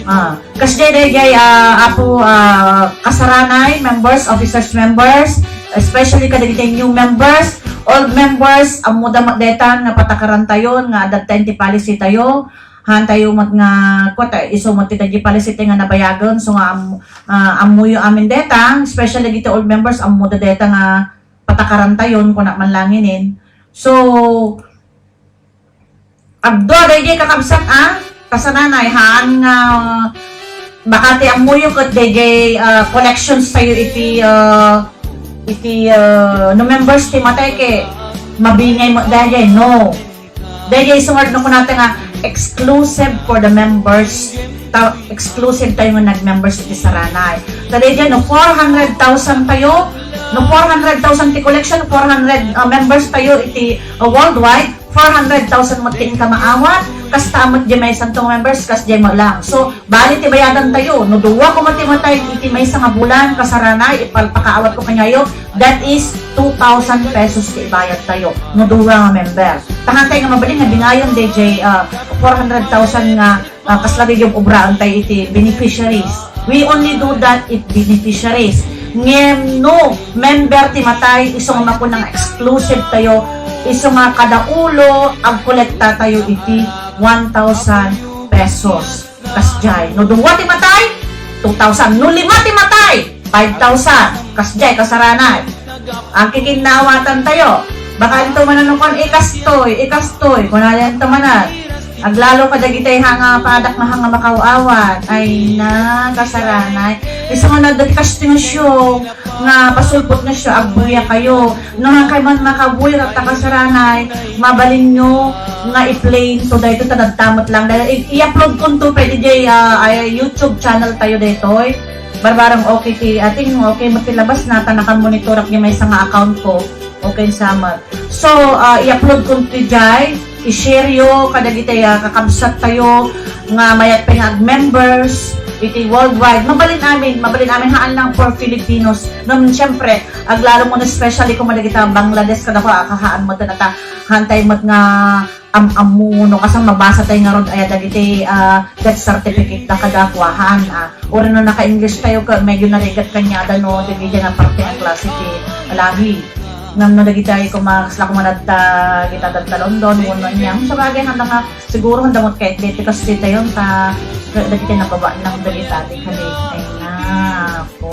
Ah, kasdiay dayjay, ah, Apo, ah, kasaranay, members, officers, members, especially kadagiti new members, old members, ammoda met daytan nga patakaran tayon nga adda ti policy tayo. Haan tayo met nga, kuwat, isu met ti dayjay policy tayo nga nabayagen, so nga am-, ah, ammoyo amin dayta, especially dagiti old members, ammoda dayta nga patakaran tayon, kuna man langinen. So, agdua dayjay kakabsat a kasaranay, haan nga baka ti ammoyo ket dayjay, ah, collections tayo iti, ah, iti, ah, no members ti matay ket mabingay met dayjay, no. Dayjay isu nga no kunata nga exclusive for the members. Ta, exclusive tayo nga nag-members iti saranay. Ta dayjay no four hundred thousand tayo, no four hundred thousand ti collection, four hundred, ah, members tayo iti, ah, worldwide, four hundred thousand met ti inka maawat, kasta met di maysanto nga members, kasdiay met lang. So, bali ti bayadan tayo, no dua koma ti matay iti maysa nga bulan, kasaranay, ipalpakaawat ko kaniayo, that is two thousand pesos ti ibayad tayo, no dua nga member. Ta haan tayo nga mabalin nga bingayon dayjay, ah, four hundred thousand nga, ah, kasla dayjay obraen tayo iti beneficiaries. We only do that if beneficiaries. Ngem no member ti matay, isu nga makuna nga exclusive tayo, isu nga kada ulo, agkolekta tayo iti one thousand pesos. Kasdiay, no dua ti matay, two thousand. No lima ti matay, five thousand. Kasdiay, kasaranay. Agkikinnaawatan tayo. Baka ito man ano kon ikastoy, ikastoy. Kuna yan to manan. Aglalo kadagitay ha nga padak nga ha nga makaw-awat. Ay na, kasaranay. Isu nga nadagkas ti nga show, nga pasulpot nga show, agbuya kayo. No, han kay man makabuya, ta kasaranay, mabalinyo nga i-play to daytoy, ta dadtamot lang. Dahil i-, i-upload ko to, pwede jay, ah, ay, YouTube channel tayo daytoy. Barbarang okay ti, I think okay mo ti labas na, ta nakamonitorak ni maysa nga account ko. Okay, sama. So, ah, i-upload ko ti jay, i-share yo kadagitay, ah, kakabsat tayo nga mayat pay nga ag-members iti worldwide. Mabalin amin, mabalin amin haan lang for Filipinos. Ngem, siyempre, aglalo mo na especially kung madagita Bangladesh kada ko, akahaan mo ta nata, hantay mo nga am-ammo, no, kasang mabasa tayo nga rod, aya dagiti, ah, death certificate da kada kuwahan, ah. Uri no naka-English tayo, ka, medyo narigat kanyada, no, dagiti nga parte nga klase ti lahi. Ngem no dagiti ay kumakasla kumanadta, kita dadta London, wenno ania. Sabagay, handa nga, siguro, handa mo kahit dito, kasi tayo, ta, dagiti nababa lang dagita, di kali. Ay na, po.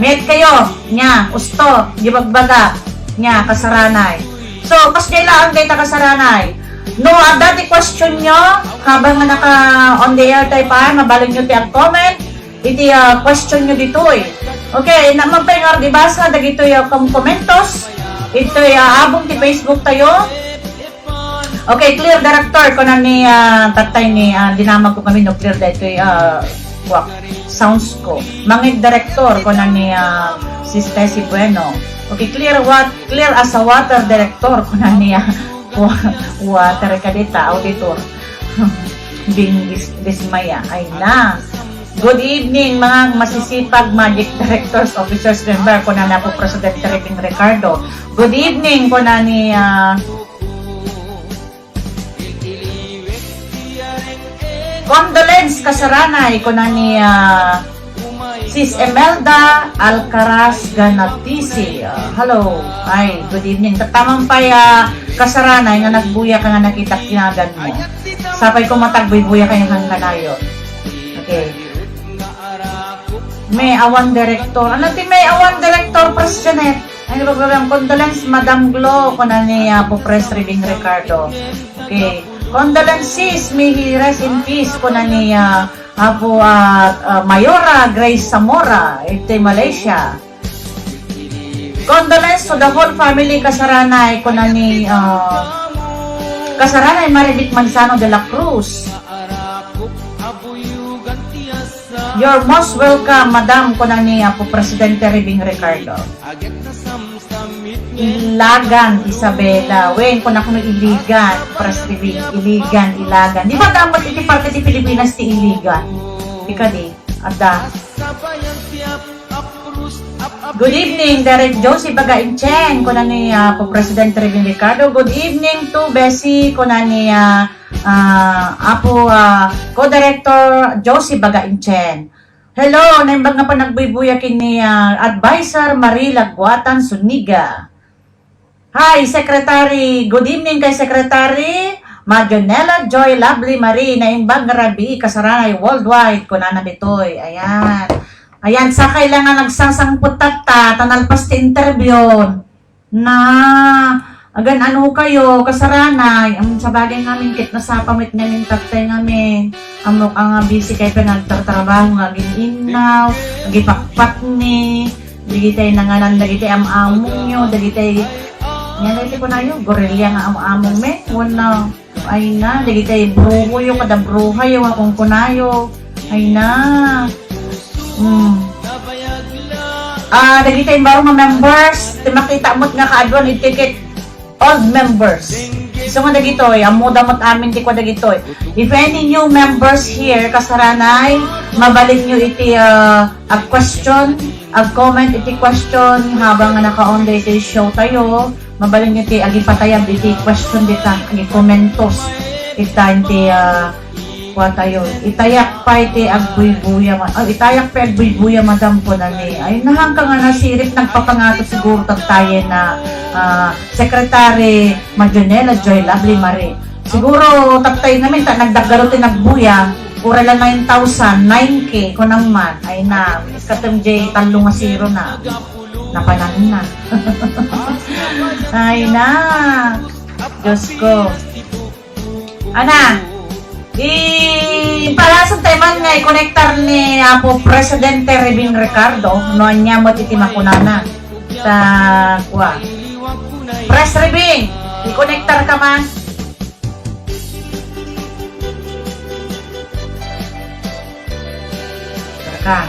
Met kayo, nya, usto, gibagbaga, nya, kasaranay. So, kas daylaan kay ta kasaranay. No, adda ti question nyo, habang nga naka on the air tayo pa, mabalin nyo ti ag-comment, iti, ah, question nyo ditoy. Okay, naman pa yung argibasa, dagito yung kom-, komentos. Ito'y, ah, abong ti Facebook tayo. Okay, clear director, kuna ni, ah, tatay ni, ah, dinamag ko kami, no, clear daytoy, ah, wa-, sounds ko. Mangig director, kuna ni, ah, Sis Tessie Bueno. Okay, clear what, clear as a water director, kuna ni, ah, wa-, water ka dita, auditor. Bing dis-, dismaya. Ay na. Good evening, mga masisipag magic directors, officers, member, kuna na po Presidente Rebing Ricardo. Good evening, kuna ni, ah, Condolence Kasaranay, kuna ni, ah, Sis Emelda Alcaraz Ganatisi. Ah, hello. Ay, good evening. Tattaman pay, ah, Kasaranay nga nagbuya ka nga nakitak kinagan mo. Sapay ko matag buybuya kayo kang kanayo. Okay. May awan director. Ano ti may awan director, Pres Janet? Ano ba, ba, condolence, Madam Glo, kuna ni, ah, Apo Pres Rebing Ricardo. Okay. Condolences, may he rest in peace, kuna ni, ah, Apo, ah, ah, Mayora Grace Zamora, iti Malaysia. Condolence to the whole family, Kasaranay, kuna ni, ah, Kasaranay Marivic Manzano de la Cruz. You're most welcome, madam, kuna ni Apo Presidente Rebing Ricardo. Ilagan, Isabela. Wen, kuna kuno Iligan, Pres Rebing. Iligan, Ilagan. Di ba dapat iti parte ti Pilipinas ti Iligan? Ika di, adda. Good evening, Direk Josie Bagainchen, kuna ni, ah, Apo Presidente Rebing Ricardo. Good evening to Bessie, kuna ni, ah, ah, Apo, ah, Co-Director Josie Bagainchen. Hello, naimbag nga panagbuybuya ken ni, ah, Adviser Marie Laguatan Zuniga. Hi, Secretary. Good evening kay Secretary Madronela Joy Lovely Marie, naimbag nga rabii, Kasaranay worldwide, kunana ditoy. Ayan. Ayan, sakay lang nga nagsasangput tatta, ta nalpas ti interview. Na, agan ano kayo, Kasaranay, ang sabagay ngamin, kit nasapa met ngamin, tattay ngamin. Amok ang busy kay panagtatrabaho nga agin innaw, agipakpatni, dagitay nanganan, dagitay am-among nyo, dagitay, yan iti kunayo, gorilla nga am-among me, wala, ay na, dagitay bruho yo, kada bruha yo, akong kunayo, ay na. Hmm. Ah, dagitay baro nga members, ti makita mo't nga kaaduan iti kit old members. So nga dagitoy, ammo damot amin ti kwa dagitoy. If any new members here, Kasaranay, mabalin nyo iti, ah, ag-question, ag-comment iti question habang nga naka-on iti show tayo. Mabalin nyo ti agipatayab iti question dita, agi-commentos. Ita iti, ah, Kuan tayo. Itayak pay ti agbuybuya, ma-, ah, itayak pay agbuybuya, madam, kunani. Ay, nahangka nga nasirip, nagpapangato siguro tattayen na, ah, Secretary Madronela Joy Lovely Marie. Siguro tattay namin, ta nagdaggaro ti nagbuya, ura lang nine thousand, nine K, kunang man. Ay na, katum J, tallo nga zero na. Napanan na. Ay na. Diyos ko. Ana, I-, palasentayo man nga ikonektar ni Apo Presidente Revin Ricardo, no ania met iti makunana. Sa, kua. Pres Revin, ikonektar ka man. Ka.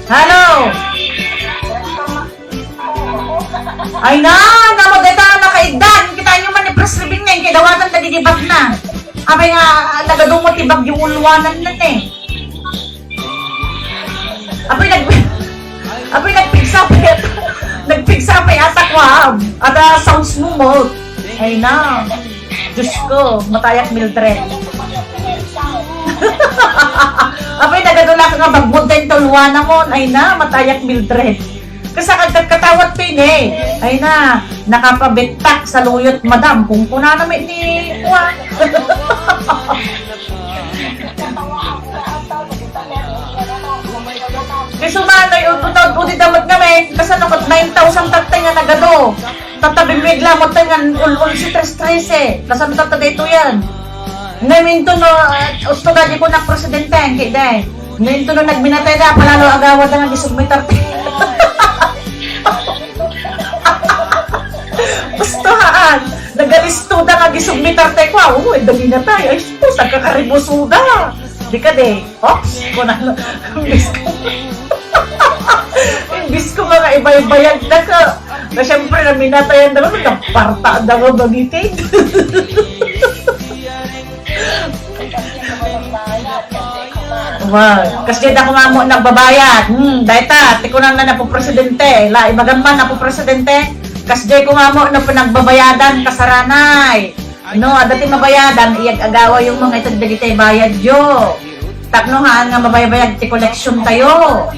Hello! Ay na, namo deta nakaigdan. Kita nyo man ni Pres Revin nga, kay dawatan dagiti bagna. Apay nga, ah, nagadu met ti bagyo ulwanan na, eh. Apoy nag-, apoy nagpigsa pay, nagpigsa pay ata kuam. Ata sounds mo mo. Ay na. Diyos ko, matayak Mildred. Apoy nagadula ka nga bagmod dayta ulwana mo. Ay na, matayak Mildred. Kasakagkatkatawat pay ne. Ay na, nakapabettak sa luyot, madam. Kung kunana met ni, kua. Kay sumanoy, ut-, ut-, ut-, udi damat nga, men, kasano ket nine thousand tattay nga nagadu. Tatta, bimmigla mo tayo nga ul-, ul-, si tres trese. Kasano tatta daytoy yan? Ngayon, into no, ah, usto da di ko na presidente, kay day. Ngayon, into no, nagminatay da, palalo agawa da nga gisugmitar. Usto haan, nagalisto da nga gisugmitar tayo. Wow, ay, dagina tayo. Ay, sus, nagkakaribuso da. Di ka, de. Oops, kunana, imbis ko, imbis ko nga ibaybayag na ka. Na siyempre, naminatayan na naman, naparta na nga magitid. Wow, kasi da kumamo nagbabayad. Hmm, dayta, ti kunam na napo presidente. La, ibagan man napo presidente. Kasi da kumamo na pinagbabayadan, kasaranay. No, adda ti mabayadan, iyag-agawa yung mga itag dagiti bayad yo. Tapno haan nga mabaybayag ti koleksyon tayo.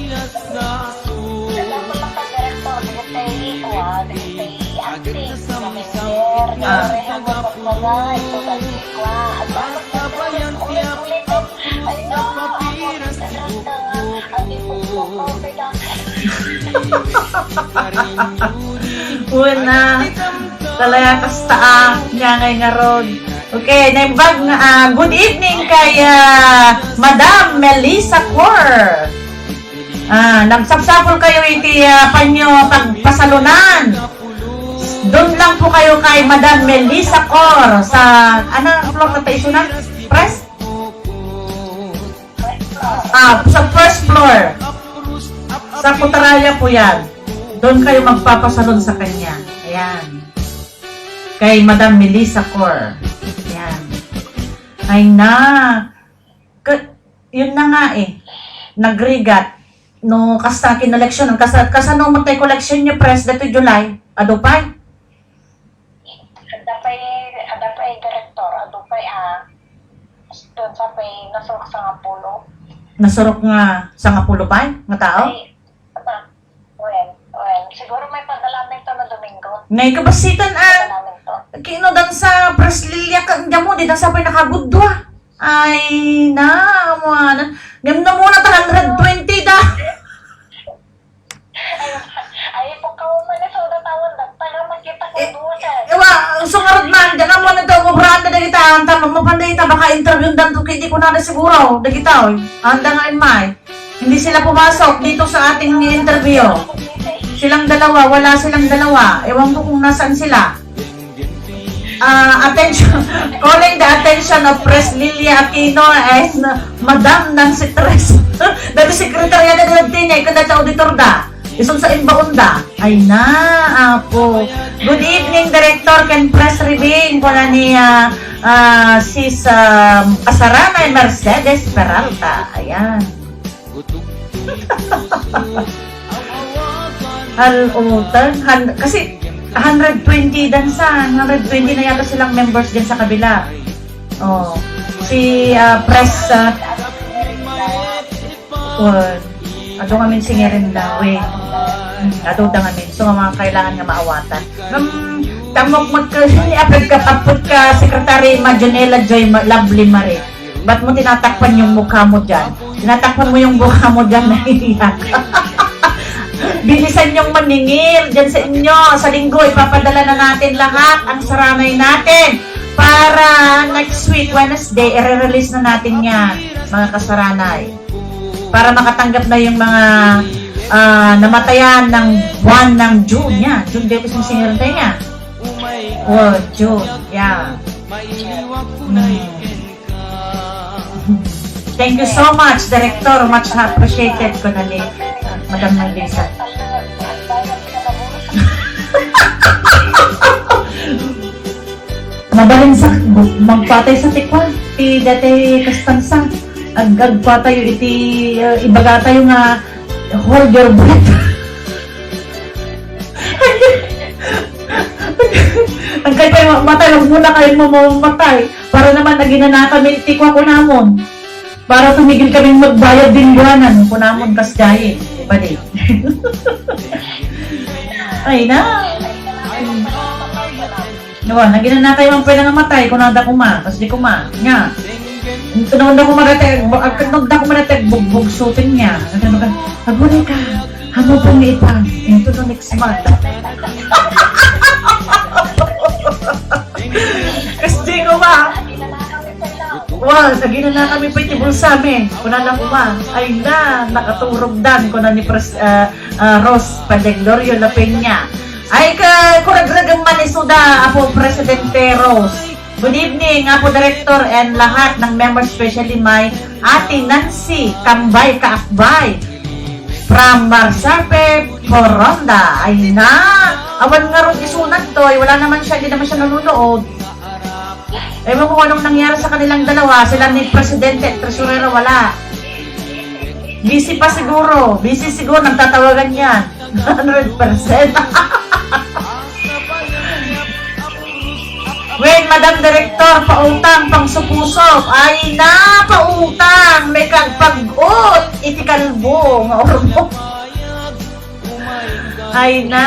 Ah. Una, talaga kasta, ah, niya ngay ngarod. Okay, naimbag nga, ah, good evening kay, ah, Madam Melissa Cor. Ah, nagsapsapol kayo iti, ah, panyo pagpasalunan. Doon lang po kayo kay Madam Melissa Cor sa, ano, floor na tayo sunan? Press? Ah, sa first floor. Sa Putaraya po yan. Doon kayo magpapasalon sa kanya. Ayan. Kay Madam Melissa Cor. Ayan. Ay na. Ka-, yun na nga eh. Nagrigat. No, kasta kinaleksyon. Kasa-, kasano mo tayo koleksyon niyo, Pres, dito July? Adu pay? Adda pay, adda pay, Direktor, adu pay, ah, doon sa pay nasurok sangapulo. Nasurok nga sangapulo pay nga tao? Ay, ano, well, well, siguro may padala na ito na Domingo. Nay, kabasitan, ah. Padala na ito. Kino dan sa Pres Lilia ka, diyan mo, di dan sa pay nakagudwa. Ay, na, amuanan. Ngem no muna ta hundred twenty da. Ay, ay, ikaw man, iso na tawon, dagta nga makita ko. Eh, duwa ka. Ewa, so ngarud man, diyan mo na daw, obraan na dagita, ang tama, mapanday ita, baka interview dan to, kaya di ko na na siguro, dagita, oy. Anda nga in may. Hindi sila pumasok dito sa ating interview. Silang dalawa, wala silang dalawa. Ewan ko kung nasaan sila. Ah, attention, calling the attention of Pres Lilia Aquino and Madam Nancy Tres. Dati sekretarya na dati niya, ikon dati auditor da. Isun sa imbaon da. Ay na, apo. Good evening, Director, ken Pres Revin, kuna ni, ah, ah, Sis, ah, Asaranay Mercedes Peralta. Ayan. Hal-, oh, tan-, han-, kasi hundred twenty dan sa, hundred twenty na yata silang members din sa kabila. Oh, si, ah, Pres, ah, oh, adu ngamin singirin da, wait. Hmm, adu da ngamin. So, mga kailangan nga maawatan. Um, tamok magka-, ni apod ka, apod ka, Secretary Majonela Joy Ma-, Lovely Marie. Ba't mo tinatakpan yung mukha mo dyan? Tinatakpan mo yung mukha mo dyan, nahihiya ka. Bilisan yung maningil dyan sa inyo. Sa linggo, ipapadala na natin lahat ang saranay natin. Para next week, Wednesday, i-release na natin yan, mga kasaranay. Para makatanggap na yung mga ah, namatayan ng buwan ng June. Yan, June, July, August, September, October. Oh, June. Yeah. Mm. Thank you so much, Director. Much appreciated ko na ni, ah, Madam Melissa. Mabalin sa magpatay sa tikwa, ti dati kastansa. Ag-, agpatayo iti, ah, ibaga tayo nga, "Hold your breath." Ang kaya matay, huwag muna kayo mamamatay. Para naman naginanaka mi ti kukunamun. Para tumigil kaming magbayad din buwanan, kunamon kasdiay. Pwede. Ay na. Nawa, naginanakay man pwede nga matay, kunada kuma, kas di kuma, nya. Tunawda kuma dati, agtunawda kuma dati, bugbog sutin niya. Aguni ka, amo pong ipa, into the next month. Kas di kuma. Wa, naginana kami pa iti bulsami. Kunana kuma, ay na, nakaturog dan, kuna ni Pres-, ah, ah, Rose Padeglorio La Peña. Ay, ka, kuragregem man isuda, Apo Presidente Rose. Good evening, Apo Director, and lahat ng members, especially my Ate Nancy, Kambay, Kaakbay. From Marsape, Poronda. Ay na, awan nga rod isunag to, ay wala naman siya, hindi naman siya nanonood. Ewan ko kung anong nangyari sa kanilang dalawa, sila ni Presidente at Tresurero, wala. Busy pa siguro. Busy siguro, nagtatawagan yan. Hundred percent. Wen, Madam Director, pautang, pangsupuso. Ay na, pautang. May kagpag-ut. Iti kalbo, nga ormo. Ay na!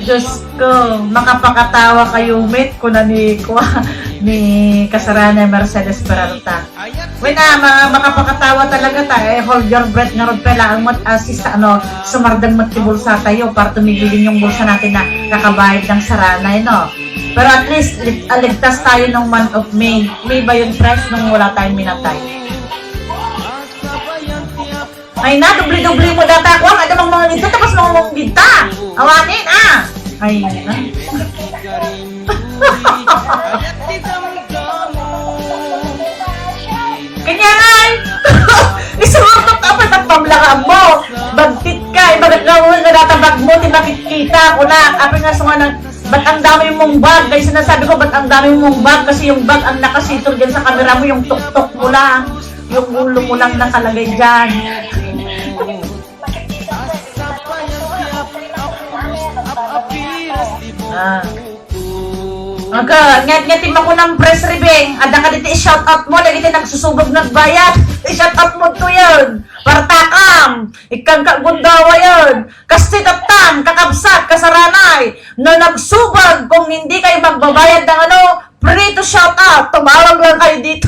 Diyos ko, makapakatawa kayo, met, kuna ni, kwa, ni Kasarana Mercedes Peralta. Wen, ah, ma-, makapakatawa talaga ta, eh, hold your breath nga rod pela, ang mat-, ah, sista, ano, sumardeng mat ti bulsa tayo para tumigil din yung bulsa natin na kakabayad ng saranay, no? Pero at least, lig-, ah, ligtas tayo nung month of May. May ba yun, Pres, nung wala tayong minatay? Ay na, doble-doble mo data ko. Ano mang mga dito, tapos mga mong dita. Awanin, ah. Ay na. Kanya nga, eh. Isurot ka pa, nagpamlakam mo. Bagtit ka, eh. Bagit nga, uy, nga databag mo, di makikita ko na. Apin nga, sunga ng, ba't ang dami mong bag? Kaya sinasabi ko, ba't ang dami mong bag? Kasi yung bag ang nakasitol dyan sa kamera mo, yung tuktok mo lang. Yung ulo mo lang nakalagay dyan. Ah. Aga, ngat-ngat ti makunang press ribeng. Adda ka diti shout out mo, lagi ti nagsusubog nagbayad. I-shout out mo to yun. Partakam. Ikkan ka gundawa yun. Kasi tattan, kakabsat, kasaranay. No nagsubog, kung hindi kayo magbabayad ng ano, free to shout out. Tumawag lang kayo dito.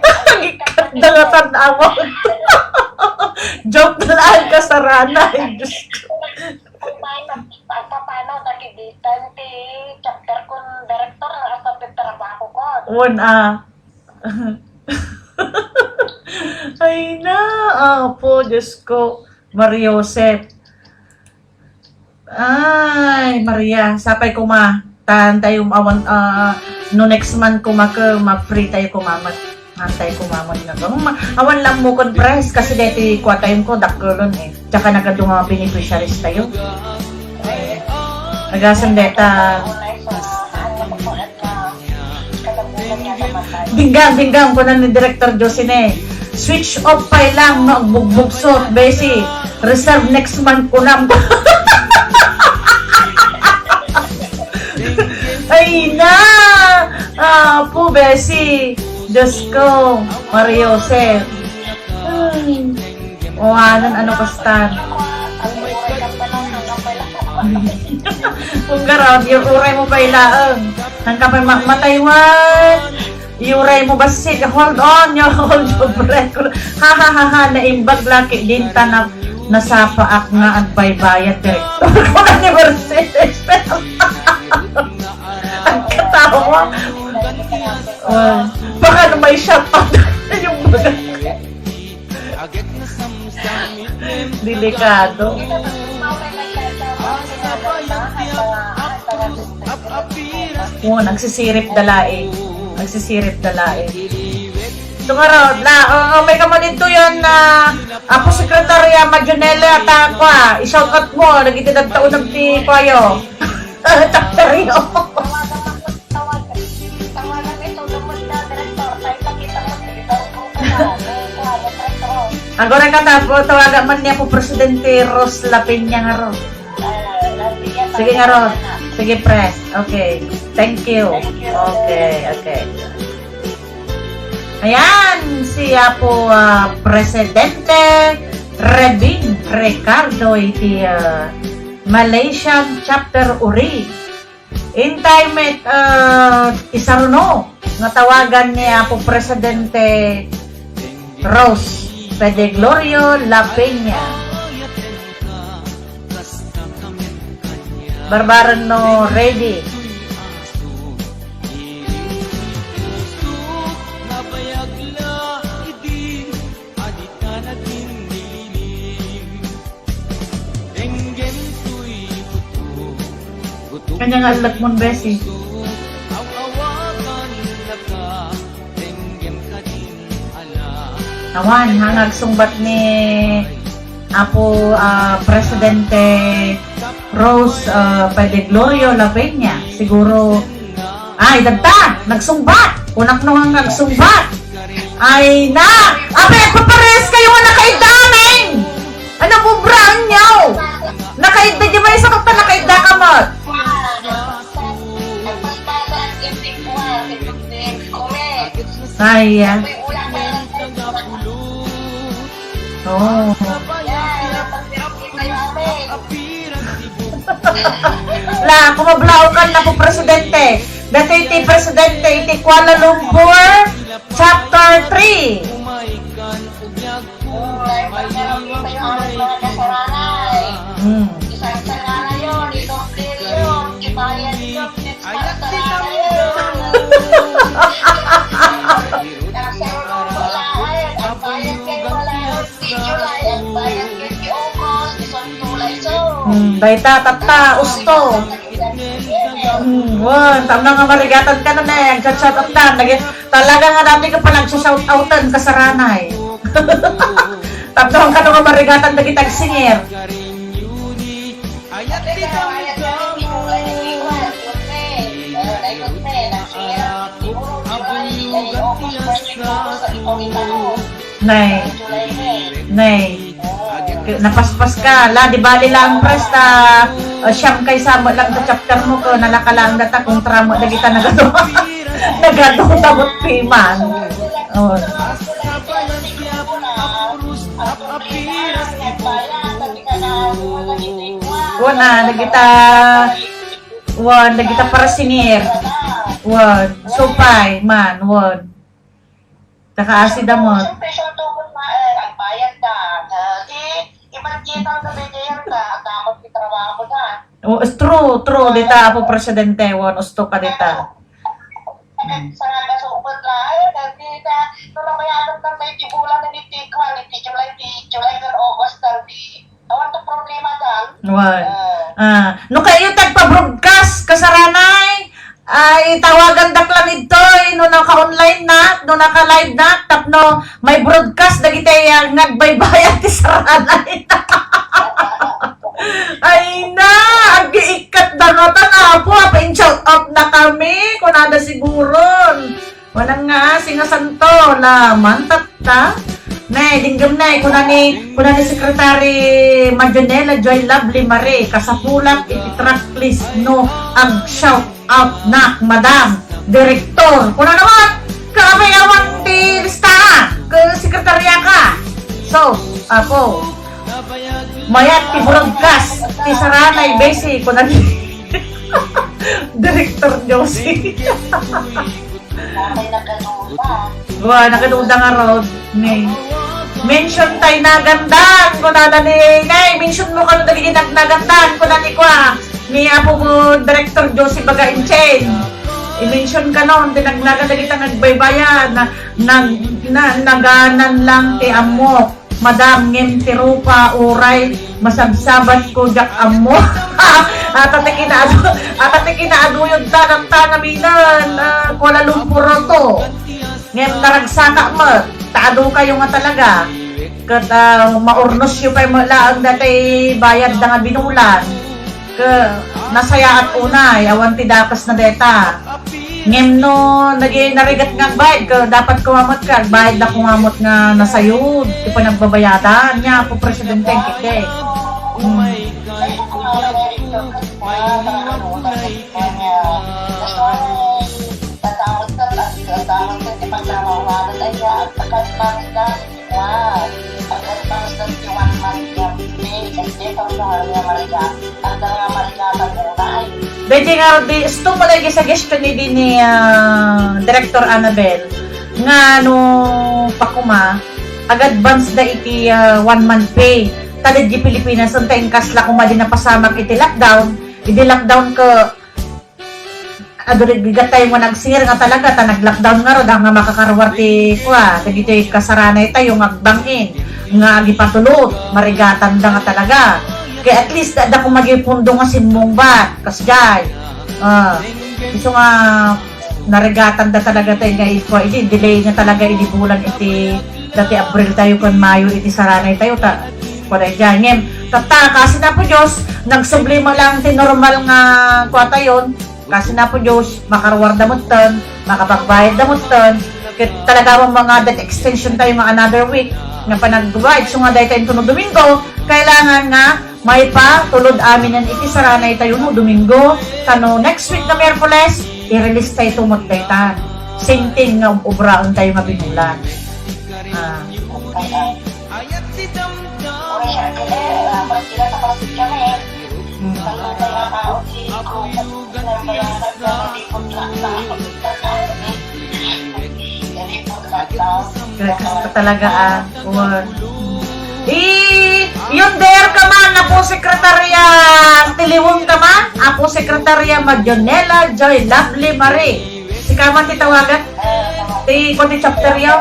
Ang ikat na nga tan-awon. Joke lang, kasaranay. Diyos ko. Kung paano, pa-, paano nakibitan ti chapter kun director nga asa ti trabaho ko. Wen, ah. Ay na, apo, Diyos ko. Maria Josep. Ay, Maria, sapay kuma. Tan tayo awan, ah, no next month kuma ke, ma-free tayo kuma, mat-, antay kuma mo nga. Ma-, awan lang mo kun press kasi deti kwa tayo ko, dakkelon eh. Tsaka nagadu nga beneficiaries tayo. Eh, nagasan deta. Dinggang, dinggang, kunan ni Director Josine. Switch off pay lang no agbugbugsot, besi. Reserve next month kunam. Ay na! Apo, besi. Diyos ko, Maria Joseph. Ay. O, anan, ano, kastan? Ang Karon, yung uray mo pay laeng. Ang kapay ma-, mataywan. Yuray mo bassit. Hold on, you hold your breath. Ha, ha, ha, ha. Naimbag laki. Dinta na, nasapaak nga agbaybayat. Direktor ko na ni Mercedes. Ang katawa. Wow. Baka na may shout out. Yung baga. Delikado. Oo, nagsisirip da laeng. Nagsisirip da laeng. So, nga raw, la, oh, oh, may kamanid to yan na, Apo Sekretarya Majonela, ta, kwa, i-shout out mo, nagitidagta unag ti kwayo. Taktaryo. Tawagan, tawagan ito, lumod na, direktor. Ay, pakita mo, direktor. Ang gora ka tapo, tawagan man niya po Presidente Ros La Peña nga ro. Sige nga ro. Sige, Pres. Okay. Thank you. Okay, okay. Ayan, si Apo, ah, Presidente Rebin Ricardo iti, ah, Malaysian Chapter Uri. Intay met, ah, isaruno nga tawagan ni Apo Presidente Rose Pedeglorio La Peña. Barbaren no ready. Kanya nga alak mon, Bessie. Awan, ha, nga agsungbat ni Apo, ah, Presidente Rose, ah, Pedeglorio La Peña. Siguro, ay, dagta, nagsungbat. Kunak no nga nagsungbat. Ay na! Abay, agpapares kayo nga nakaidda amin! Ano, bubraan niyo? Nakaidda, di ba yung sakit pa nakaidda ka, Mot? Ay, ah. Oh. La, kumablaokan na po, Presidente. Dati iti Presidente iti Kuala Lumpur, Chapter three. Hmm. Hmm, dayta, tatta, usto. Hmm, wen, tamna nga marigatan ka na, ne, ang chat-chat at tan, nag-, talaga nga dati ka pa nagsa-shout outan, kasaranay. Tapno ang kano nga marigatan dagiti agsinger. Nay. Nay. Napaspas ka. La, di bali lang, pres, ta, uh, siyam kay sa mo lang ta chapter mo ko, nalaka lang data kontra mo, dagita nagado. Nagado ta mo piman. Oh. Wen, ah, dagita, wen, dagita para singir. Wen, supay, man, wen. Kakaasi da mo. Siyempre, siyempre, agbayad da. Di, iman kita ang nabigyan da. Ang dapat itrabaho da. Oh, it's true, true. Dita, Apo Presidente, wen, usto ka dita. Sa nga gasubot laeng, dagita, no nabayaran na may tibulan na ni Tikwan, ni July, ni July kan August, dagiti, awan to problema dan. Wen. Ah. Ah, no kayo tagpa-broadcast, kasaranay, ay, tawagan dak lang idtoy, no naka-online na, no naka-live na, tapno may broadcast dagiti, ah, nagbaybayat ti saranay. Ay na, agiikkat da nga tan, Apo, apa in shout out na kami, kunada siguron. Wanan nga, singa santo, la, mantatta. Ne, dinggem ne, kuna ni, kuna ni Secretary Majonela Joy Lovely Marie, kasapulat iti track list no ag-shout out nak, Madam Director. Kuna naman, kaabay awan ti lista, ke sekretarya ka. So, Apo, mayat ti broadcast, ti saranay, besi, kuna ni. Director Josie. Tatay nagkaduda. Wa, nakaduda nga road. Ni. Mention tay nagandan. Kunana ni, Nay, mention mo kano dagiti nagnagandan. Kunani kwa. Ni Apo mo, Director Josie Baga Enchen. I-mention kano, ti nagnagan dagiti nagbaybayan. Na, nag, na, naganan lang ti ammok. Madam, ngem ti rupa, uray, masabsabat ko, diak ammo. Ata ti kinaadu, ata ti kinaaduyod ta, nagtanaminan, ah, Kuala Lumpur to. Ngem naragsaka met, ta adu kayo nga talaga. Ket, ah, maurnosyo pay met laeng dati bayad da nga binulan. Ket nasayaat unay, awan ti dakes na deta. Ngem no, nagi-, narigat nga agbayad ka, dapat kumamat ka, agbayad da kumamat nga nasayod, ti panagbabayadan niya, po presidente, kikde. Hmm. Daydi nga, di, sto pala iti suggestion ni, ni, ah, Director Annabel, nga no pakuma, ag-advance da iti, ah, one month pay. Ta daydi Pilipinas, anta inkas la kuma di napasamak iti lockdown, iti lockdown ka, adu, rigat tayo nga nagsingir nga talaga, ta nag-lockdown nga ro, da nga makakaruar ti, kua, dagitoy kasaranay tayo nga agbangin, nga agipatulot, marigatan da nga talaga. Kaya at least, da, da kung magipundo nga simmungbat, kasjay. Ah, isu nga, narigatan da talaga tayo nga ikua, iti delay nga talaga iti bulan iti dati Abril tayo kun Mayo iti saranay tayo, ta, kua da dyan. Ngem, tatta, kasi na po Diyos, nagsubli mo lang ti normal nga kua tayo, kasi na po Diyos, makaruar da mutten, makapagbayad da mutten, ket talaga mo mga that extension tayo nga another week, nga panagbayad, so nga dahil tayo tuno Domingo, kailangan nga maipatulod aminen iti saranay tayo no Domingo, kano next week nga Miyerkules, i-release tayo tumot daytan. Same thing nga ubraon tayo nga binulan. Ah. Talaga, ah. Or, eh, yun there ka man, Apo Sekretarya, tiliwang ka man, Apo Sekretarya Madionela Joy Lovely Marie. Sika man ti tawagan, ti, kung ti chapter yo.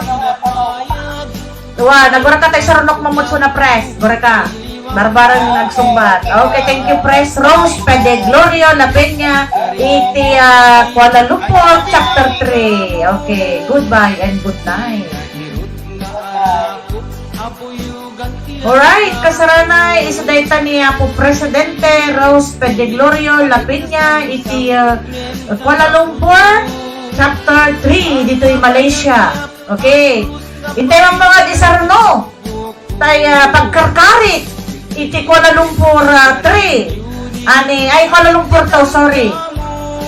Wa, nagura ka tayo sa runok mamutso na press. Gura ka. Barbarang nagsungbat. Okay, thank you, Pres Rose Pedeglorio La Peña, iti, ah, Kuala Lumpur, Chapter three. Okay, goodbye and good night. Alright, kasarana, isu dayta ni Apo Presidente Rose Pedeglorio La Peña, iti, ah, Kuala Lumpur, Chapter three, ditoy Malaysia. Okay. Intay man mga di sarno. Tay, ah, pagkarkarit iti Kuala Lumpur, ah, three. Ani, ay, Kuala Lumpur to, sorry.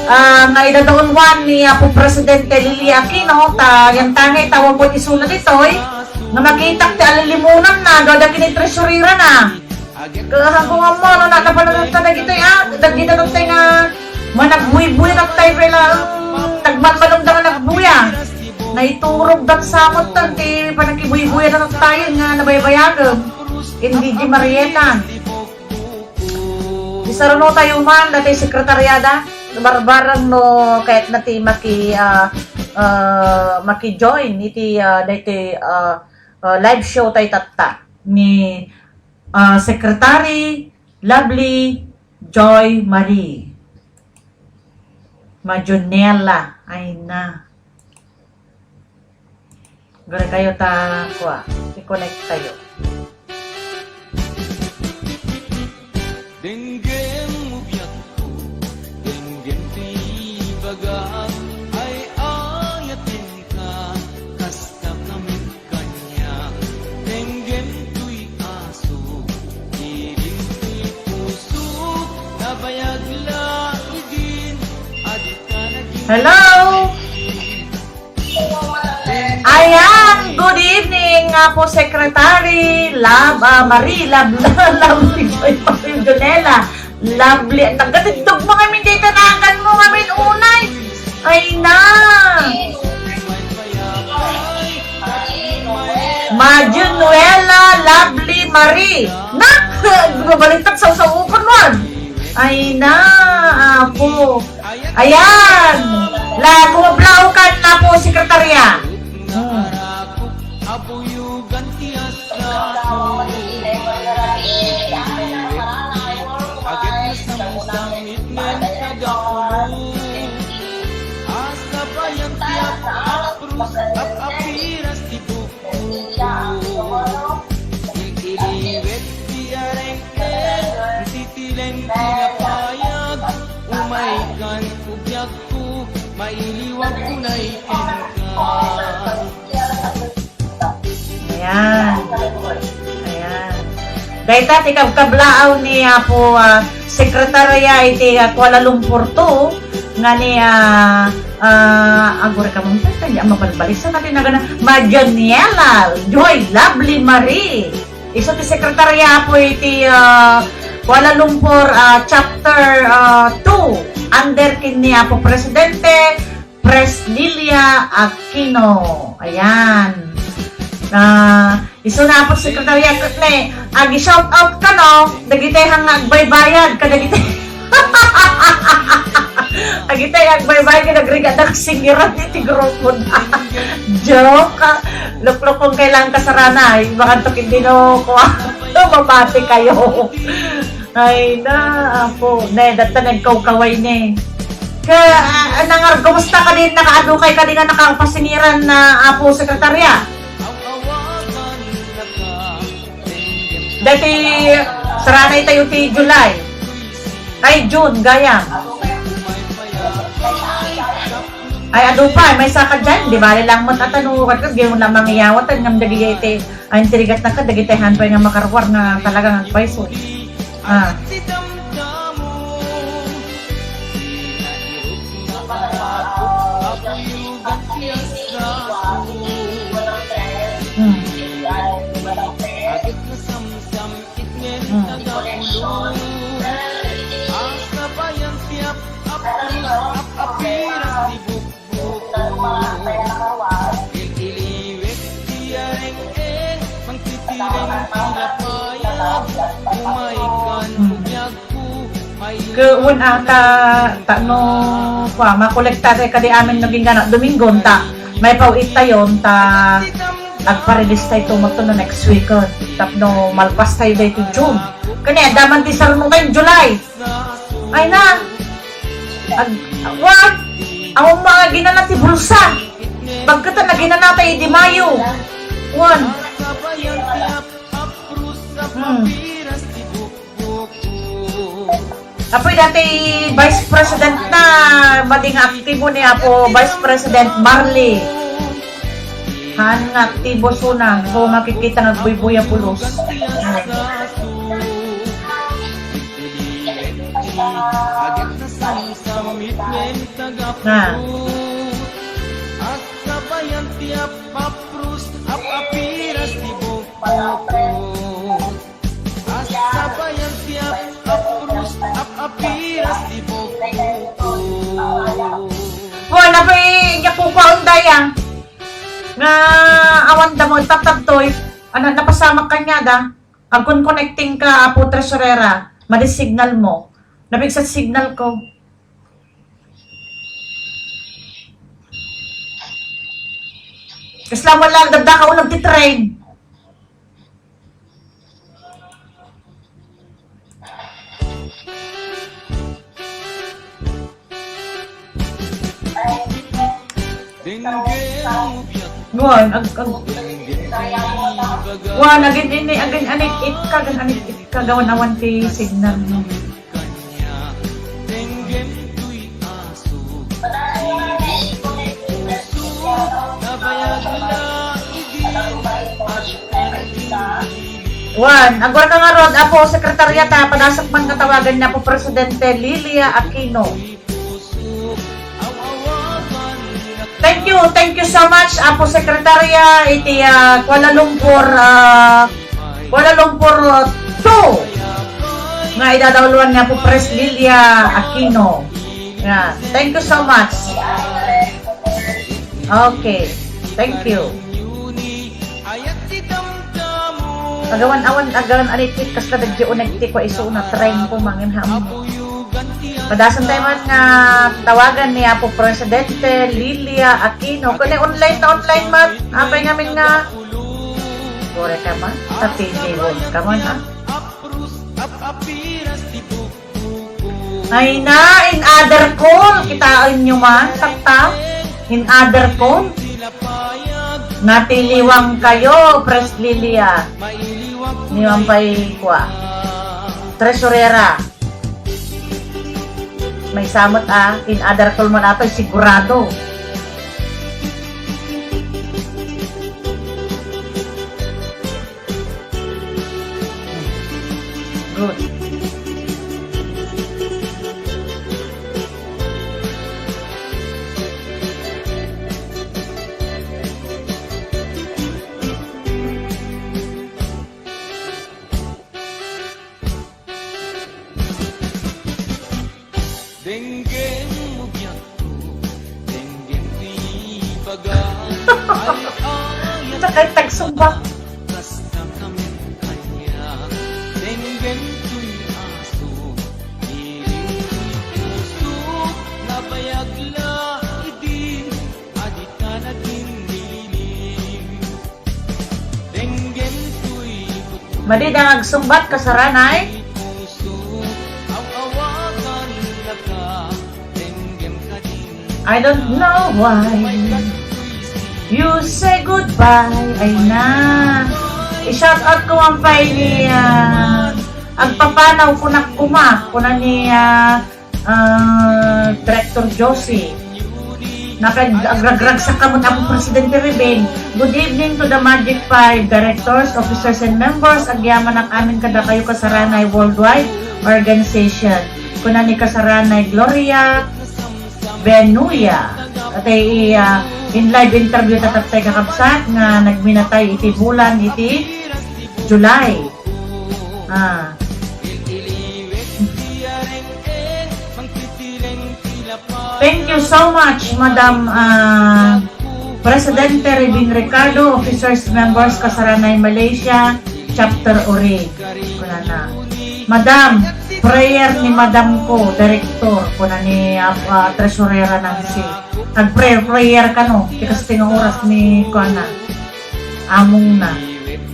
Ah, nga idadaon wan ni Apo Presidente Lily Aquino, ta yan tangay tawag ko isuna ditoy, nga makitak ti alilimunan na, gawda kini treasury na. Kahago nga mo, no, na, napanagat ka dagitoy, ah, dagita tattay nga, managbuybuy tattay, pela, nagmalmalong da nga nagbuya. Naiturog dan samot tan, ti panagkibuybuy na tattayen nga nabaybayagen. Hindi di marietan. Di saruno tayo man, dati sekretaryada, barbarang no, kahit na ti maki, ah, ah, maki-join, iti, ah, dati, ah, ah, live show tayo tatta. Ni, ah, Secretary Lovely Joy Marie Majonela. Ay na. Gura kayo ta, kua. I-connect tayo. Denggem mo biag ko, denggem ti bagak, ay ayaten ka, kasta kamin kaniak. Denggem toy aso, idin toy puso, nabayag la idin, adi ka naging Hello? Ayan, good evening nga po, Secretary Love, ah, Marie Love, Love ni Joy Marie Jonela. Lovely. Nagkatindog mo ngamin, di tanagan mo ngamin unay. Ay na. Majunuela Lovely Marie. Nak! Mabaliktad sa usaw-ukon mo. Ay na, apo. Ayan. Lago, blaw kan na po, sekretarya. Hmm. Ayan. Ayan. Dayta ti kabkablaaw ni Apo, ah, Sekretarya iti, ah, Kuala Lumpur two, nga ni, ah, ah, agure ka mo, kanya mabalbalik sa natin na gana, Majoniela Joy Lovely Marie. Isu ti sekretarya, Apo, iti, ah, Kuala Lumpur, ah, Chapter, ah, two, under ken ni Apo Presidente Pres Lilia Aquino. Ayan. Ah, isuna, Apo Sekretarya, ket ne, agi-shout out kano dagiti nga agbaybayad kadagiti. Agitay agbaybayad nga nagrigat ak singiran iti grupo na. Joke. Luklukong kailangan kasarana. Ay, baka to hindi no, kuha. Mabati kayo. Ay na, apo. Ne, data nagkawkaway ne. Ka, ah, nangar, kumusta ka din? Nakaadukay ka din nga nakapasingiran na, Apo Sekretarya? Dati, saranay tayo ti July. Ay, June, gayam. Ay, adu pa, maysa ka dyan. Di bali lang mo tatano, kat kat, gayon lamang iyawatan, ngam dagiti, ay, intirigat na ka, dagiti hanpay nga makarwar nga talagang agpayso. Ah. Hmm. Hmm. Ket wen ata, ta no, kua, makolekta tayo kadi amin no gingana, Domingo, ta, maipaw-it tayo, ta, agpa-release tayo to, no next week, eh. Tapno malpas tayo dahil ti June. Kani, adaman ti sarno tayo, July. Ay na. Ag-, wan. Ang mga ginana ti bulsa. Pagkata na ginana tayo di Mayo. Wan. Hmm. Apoy dati Vice President na, madi nga aktibo ni Apo Vice President Marley. Haan nga aktibo suna, ko makikita nga agbuybuya pulos. Na. Wan, apoy, nya kukuaon daya. Nga awan da mo, tattadtoy. Ano, napasamak kanya da. Agkon connecting ka, Apo Tresurera. Madi signal mo. Nabigsa signal ko. Kasla mo lang, dadda ka unag ti train. Wan, ag, ag, wan, agin ini, agin anik it ka, agin anik it ka, gawan awan ti signal mo. Wan, agwar ka nga rod, Apo Sekretarya, ta padasek man nga tawagan ni Apo Presidente Lilia Aquino. Thank you, thank you so much, Apo Sekretarya, iti, ah, Kuala Lumpur, ah, Kuala Lumpur, ah, two. Nga idadawluan ni Apo Pres Lilia Aquino. Yeah. Thank you so much. Okay. Thank you. Agawan, awan, agawan, anitik, kasla dagiti uneg ti kua isu na train ko, mangin ham. Padasan tayo man nga tawagan ni Apo Presidente Lilia Aquino. Kung online na online, mat, apay ngamin nga. Bore ka man, tapiliwon ka man, ah. Ay na, in other call, kitaen nyo man, takta. In other call, natiliwang kayo, Pres Lilia. Ni Mampay Kua. Tresurera. May samot, ah, in other call mo na to, sigurado. Good. Denggem mo biagko, denggem ti ibaga. Ay, ay, Ita kay tagsumba. Kasta kami kanya, denggem to'y aso, iring to'y puso, nabayag la idin, adi ka naging nililim. Denggem to'y Madi da nga agsungbat, kasaranay? I don't know why you say goodbye. Ay na. I-shout out ko man pay ni, ah, agpapanaw kunak kuma. Kuna ni, ah, ah, Director Josie. Nakag-, agragragsak ka mo, Apo Presidente Revin. Good evening to the Magic Five directors, officers, and members. Agyamanak amin kadakayo, Kasaranay Worldwide Organization. Kuna ni Kasaranay Gloria Benuya. Iti, ah, in live interview tattay, kakabsat, nga nagminatay iti bulan iti July. Ah. Thank you so much, Madam, ah, Presidente Revin Ricardo, officers, members, Kasaranay Malaysia, Chapter Uri. Kunana, "Madam, prayer ni madam ko, Director," kuna ni, ah, ah, Tresurera Nancy. "Nag-prayer, prayer ka, no? Ti kasta nga oras ni, kuana, among na.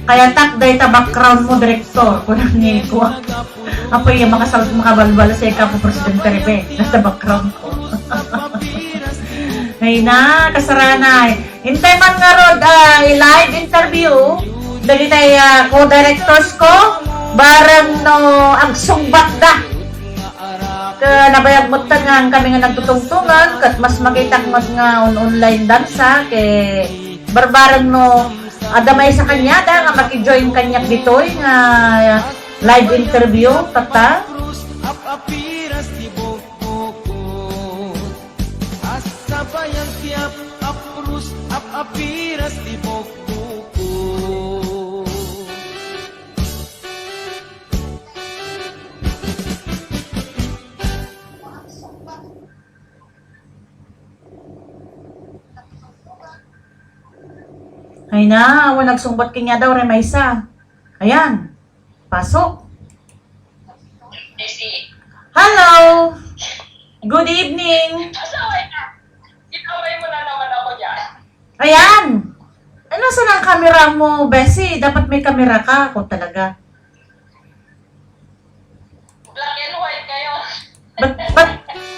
Kaya tak, dayta background mo, Director," kuna ni, kuana. Apo, iya makasal-, makabalbala sa ikapo, Presidente Rebe. Nasa background ko. Ay na, kasaranay. Intay man ngarud, ah, i-live interview dagiti, ah, co-directors ko, bareng no agsungbat da. Ket nabayag met nga kami nga nagtutungtungan, ket mas makitak met nga on-, online dansa, ket barbareng no adda maysa kaniada nga maki-join kaniak ditoy nga live interview, tatta. Sabayan ti ap-, aprus, ap-, apiras ti bukbukko. Ay na, awan nagsungbat kaniada, uray maysa. Ayan. Pasok. Hello! Good evening! Asaway ka! Inaway mo na naman ako dyan. Ayan! Ay, nasaan ang camera mo, Bessie? Dapat may camera ka. Ako talaga. Black and white kayo. Ba't, ba't,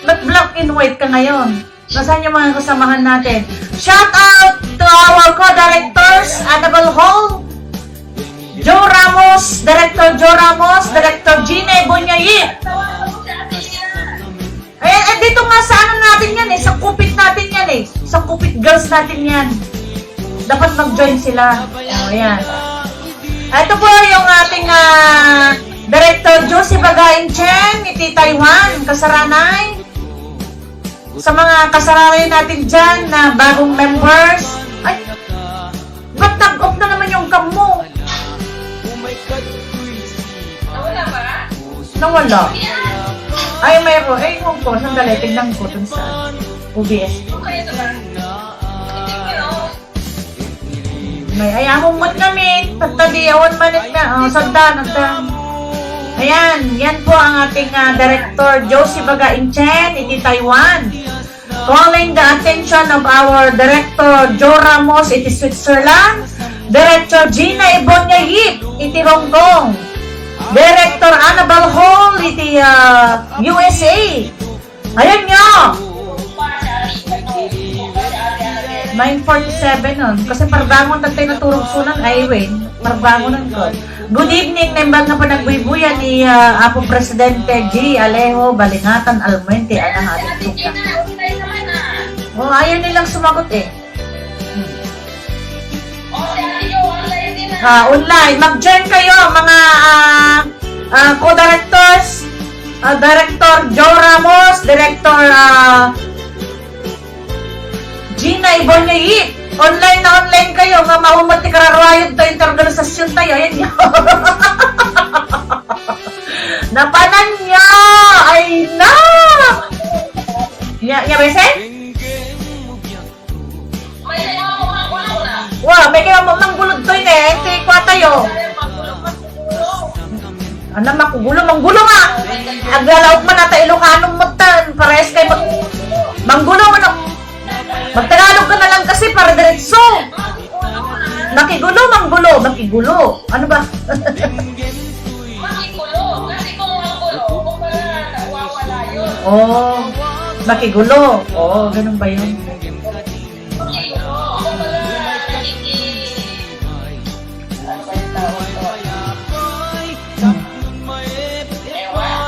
ba't black and white ka ngayon? Nasaan yung mga kasamahan natin? Shout out to our co-directors, Annabel Hall, Joe Ramos, Director Joe Ramos, Director Gina Bonyayi. Ayan, eh, dito nga sa ano natin yan eh, sa kupit natin yan eh. Sa kupit girls natin yan. Dapat mag-join sila. O, ayan. Ito po yung ating, ah, Director Josie Bagain Chen, iti Taiwan, kasaranay. Sa mga kasaranay natin dyan na bagong members, ay, ba't nag-off na naman yung cam mo? Nawala ba? Nawala. Ay, mayroon. Ay, ewan ko. Sandali, tingnan ko dun sa O B S ko. May ayamon met ngamin. Tatta di awan manik na. Oh, sadda, nagda. Ayan, yan po ang ating ah, Director Josie Baga Inchen, iti Taiwan. Calling the attention of our Director Joe Ramos iti Switzerland, Director Gina Ibonya Yip iti Hong Kong, Director Annabel Hall iti ah, U S A. Ayan nga! Nine forty-seven nun. Kasi pardangon tayo naturog sunan. Ay, wait. Pardangon nun ko. Good evening, naimbag nga panagbuybuyan ni ah, Apo Presidente G. Alejo Balingatan Almuente, anak nga ating tugna. Oh, ayaw nilang sumagot eh. Ah, online. Mag-join kayo, mga ah, ah, co-directors, ah, Director Joe Ramos, Director ah, Gina Ibonyoyit. Online na online kayo, nga maumot ti kararwayo ta interorganisasyon tayo. Ayan yun. Napanan niya! Ay na! Nya, nya, bese? Wa, may kaya mo manggulod to, eh. Ito, ikuha tayo. Ano, makugulo, manggulo nga. Aglalaok man ata Ilocano mo tan. Parehas kay mag-, manggulo, ano? Magtagalog ka na lang kasi para diretso. Makigulo, manggulo, makigulo. Ano ba? Makigulo. Kasi kung manggulo, kumbaga, nawawala yun. Oh, makigulo. Oo, ganun ba yun? Makigulo. Kumbaga, nakiki-, ano ba yung tawag ko?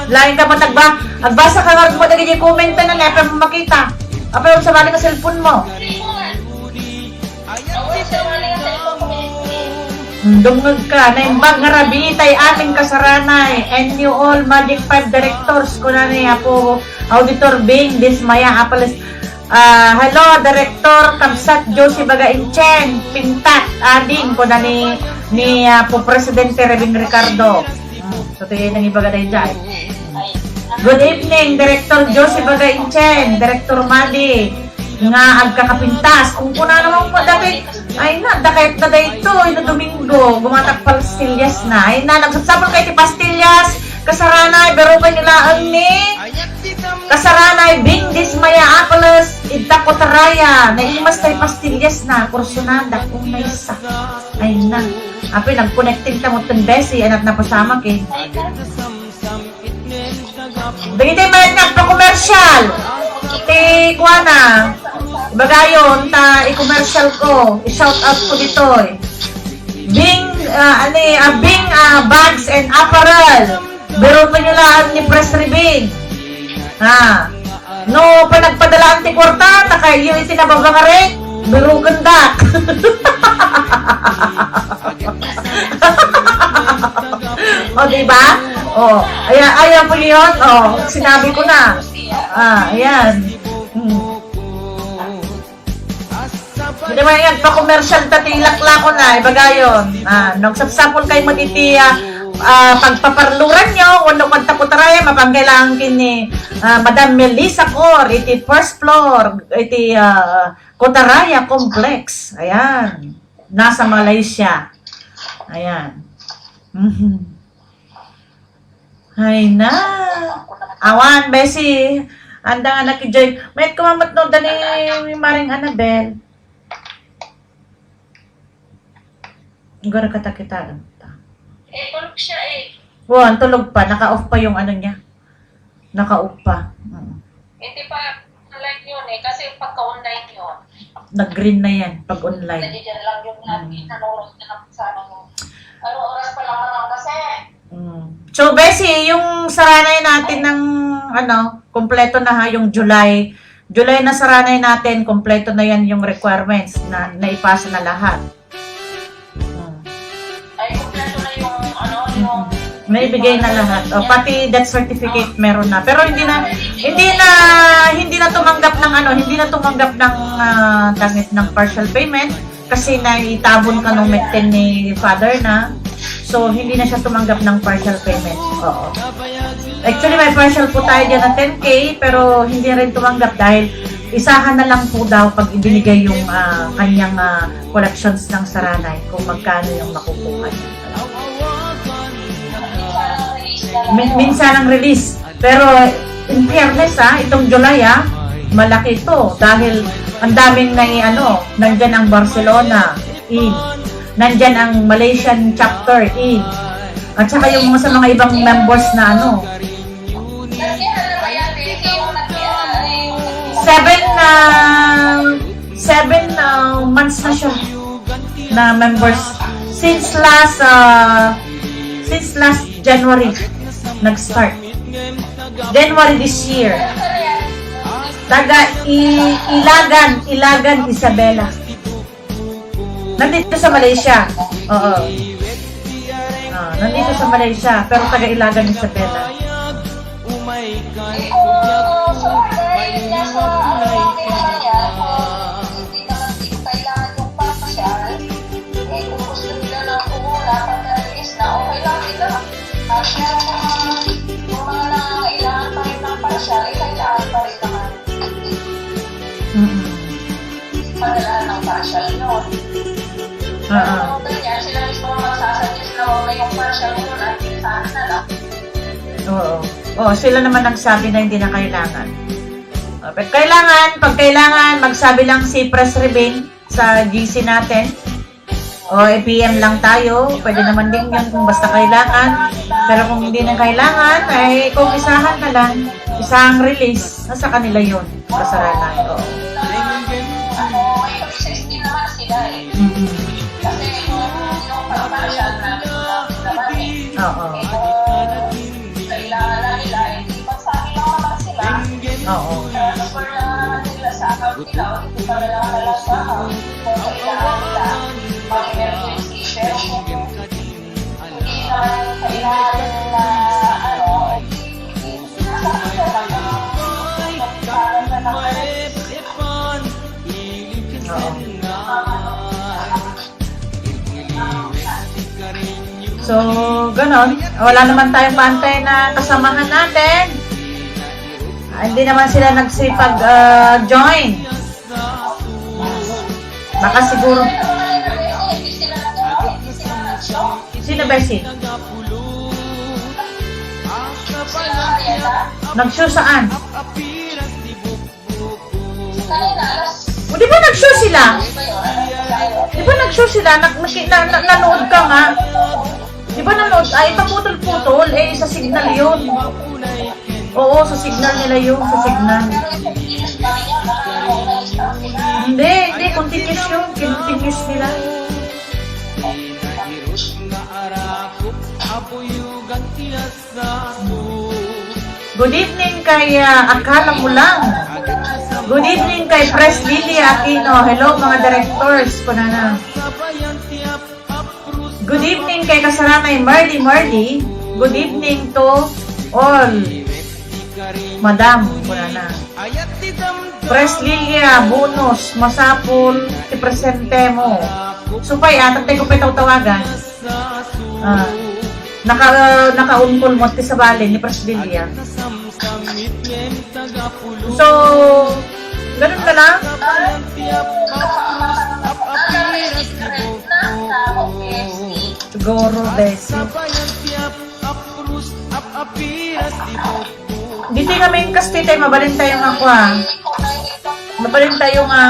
Lain ka man, agba-, agbasa ka nga mo dagiti comment na, apay mo makita. Apay mo sabali ka cellphone mo. Hmm, dumngeg ka, naimbag nga rabii tay amin kasaranay, and you all Magic Five directors, kuna ni Apo Auditor Bing Dismaya Apales. Ah, hello, Director, kabsat Josie Baga Inchen, Pintat, ading, kuna ni, ni, ah, Apo Presidente Rebing Ricardo. Hmm, so, tayo nang ibaga dayjay. Good evening, Director Josie Baga Inchen, Director Madi, nga agkakapintas. Kung kuna naman po dati, ay na, dakayat na dayto, ino Domingo, gumatak pastillas na. Ay na, nagsapsapol kayo ti pastillas, kasaranay, pero kayo laang ni, kasaranay, Bing Dismaya Apeles, idda Kotaraya, naimas tayo pastillas na, kursunada, kung naisa. Ay na. Apay, nag-connecting ta mo ten besi, anak napasamak eh. Dagiti manen nga agpa-commercial. Ti kuana. Bagayon, ta i-commercial ko. I-shout out ko ditoy. Bing, ah, ani, ah, Bing, ah, Bags and Apparel. Biruto nyo lang ni Press Rebing. Ha? No, panagpadalaan ti kwarta, ta kayo iti nababangarik, birukendak. O, di ba? O, ayan, ayan po yun. O, sinabi ko na. Ah, ayan. Hmm. Di ba yan, pa-commercial ta ti laklako na, ibagayon. Ah, nagsapsapol kayo mo iti, ah, ah, pagpaparluran nyo, wano kanta kutaraya, mapangkailangan kini, ah, Madam Melissa Cor, iti first floor, iti, ah, Kotaraya Complex. Ayan. Nasa Malaysia. Ayan. Mhm. Ay na. Awan, besi. Anda nga nakijoy. Mayat kumamot no, dani Maring Annabel. Gara kata kita. Eh, tulog siya eh. Wan, tulog pa. Naka-off pa yung ano niya. Naka-off pa. Mm. Hindi pa online yun eh. Kasi pagka-online yun. Nag-green na yan pag online. Nandiyan lang yung lagi. Mm. Nanonood na lang sa ano mo. Anong oras pa lang naman kasi? Mm. So, Bessie, yung saranay natin ng, ano, kompleto na ha, yung July. July na saranay natin, kompleto na yan yung requirements na naipasa na lahat. Mm. Ay, kompleto na yung, ano, yung May bigay na lahat. O, pati death certificate meron na. Pero hindi na, hindi na, hindi na tumanggap ng ano, hindi na tumanggap ng, ah, tangit ng partial payment kasi naitabon ka nung mekten ni father na. So, hindi na siya tumanggap ng partial payment. Oo. Actually, may partial po tayo dyan na ten K, pero hindi rin tumanggap dahil isahan na lang po daw pag ibinigay yung ah, kanyang ah, collections ng Saranay kung magkano yung makukuha niya. Min- minsan ang release. Pero in fairness ha, itong July ha, malaki to dahil ang daming na ano, nandyan ang Barcelona, in. Nandyan ang Malaysian chapter, in. At saka yung mga sa mga ibang members na ano, seven na seven ah, months na siya na members since last ah, since last January nag-start. January this year. Taga I- Ilagan, Ilagan, Isabela. Nandito sa Malaysia. Oo. Ah, nandito sa Malaysia, pero taga Ilagan, Isabela. Hindi naman din kailangan yung partial. Eh, kung gusto nila na kumuna, pagka-release na, okay lang nila. Ah, pero kung, kung mga nangangailangan pa rin ng partial, eh, kailangan pa rin naman. Mm-mm. Padala ng partial noon. Ah, ah. Kung ganyan, sila mismo ang magsasuggest na huwag na yung partial muna, sana na lang. Oo. Oo, sila naman nagsabi na hindi na kailangan. Ah, pero kailangan, pag kailangan, magsabi lang si Pres Rebing sa G C natin. O, i-P M lang tayo. Pwede naman din yun kung basta kailangan. Pero kung hindi na kailangan, ay kung isahan na lang, isang release, nasa kanila yun. Kasalanan, oo. Ano, may choices din naman sila eh. Mm-mm. Kasi yung, yung pagpasya namin naman eh. Oo. Eh, kung kailangan na nila, eh, di magsabi lang naman sila. Oo. Transfer lang naman nila sa account nila, o ipadala na lang sa account. Kung kailangan nila, pang emergency, pero kung hindi naman kailangan na, ano, eh, di, di, nasa kanila lang. Para sa mga Oo. So, ganon. Wala naman tayong pantay na kasamahan natin. Ah, hindi naman sila nagsipag ah, join. Baka siguro. Sino, Bessie? Nag-show saan? O, di ba nag-show sila? Di ba nag-show sila? Nag, nag, na, na, nanood ka nga. Di ba nanood? Ay, paputol-putol. Eh, sa signal yun. Oo, sa signal nila yun. Sa signal. Hindi, hindi. Continuous yun. Continuous nila. Good evening kay ah, Akala Mo Lang. Good evening kay Pres Lily Aquino. Hello, mga directors. Kunana. Good evening kay Kasaranay Marley Marley. Good evening to all. Madam, kunana. Pres Lilia, bonus, masapul, ti presente mo. Supay, ah, tatay ko pa'y tawtawagan. Ah, naka, naka-on call mo, ti sabali, ni Pres Lilia. So, ganun ka lang? Siguro, Bessie. Ditoy kami yung kastitay, mabalin tayo nga kuan. Mabalin tayo nga,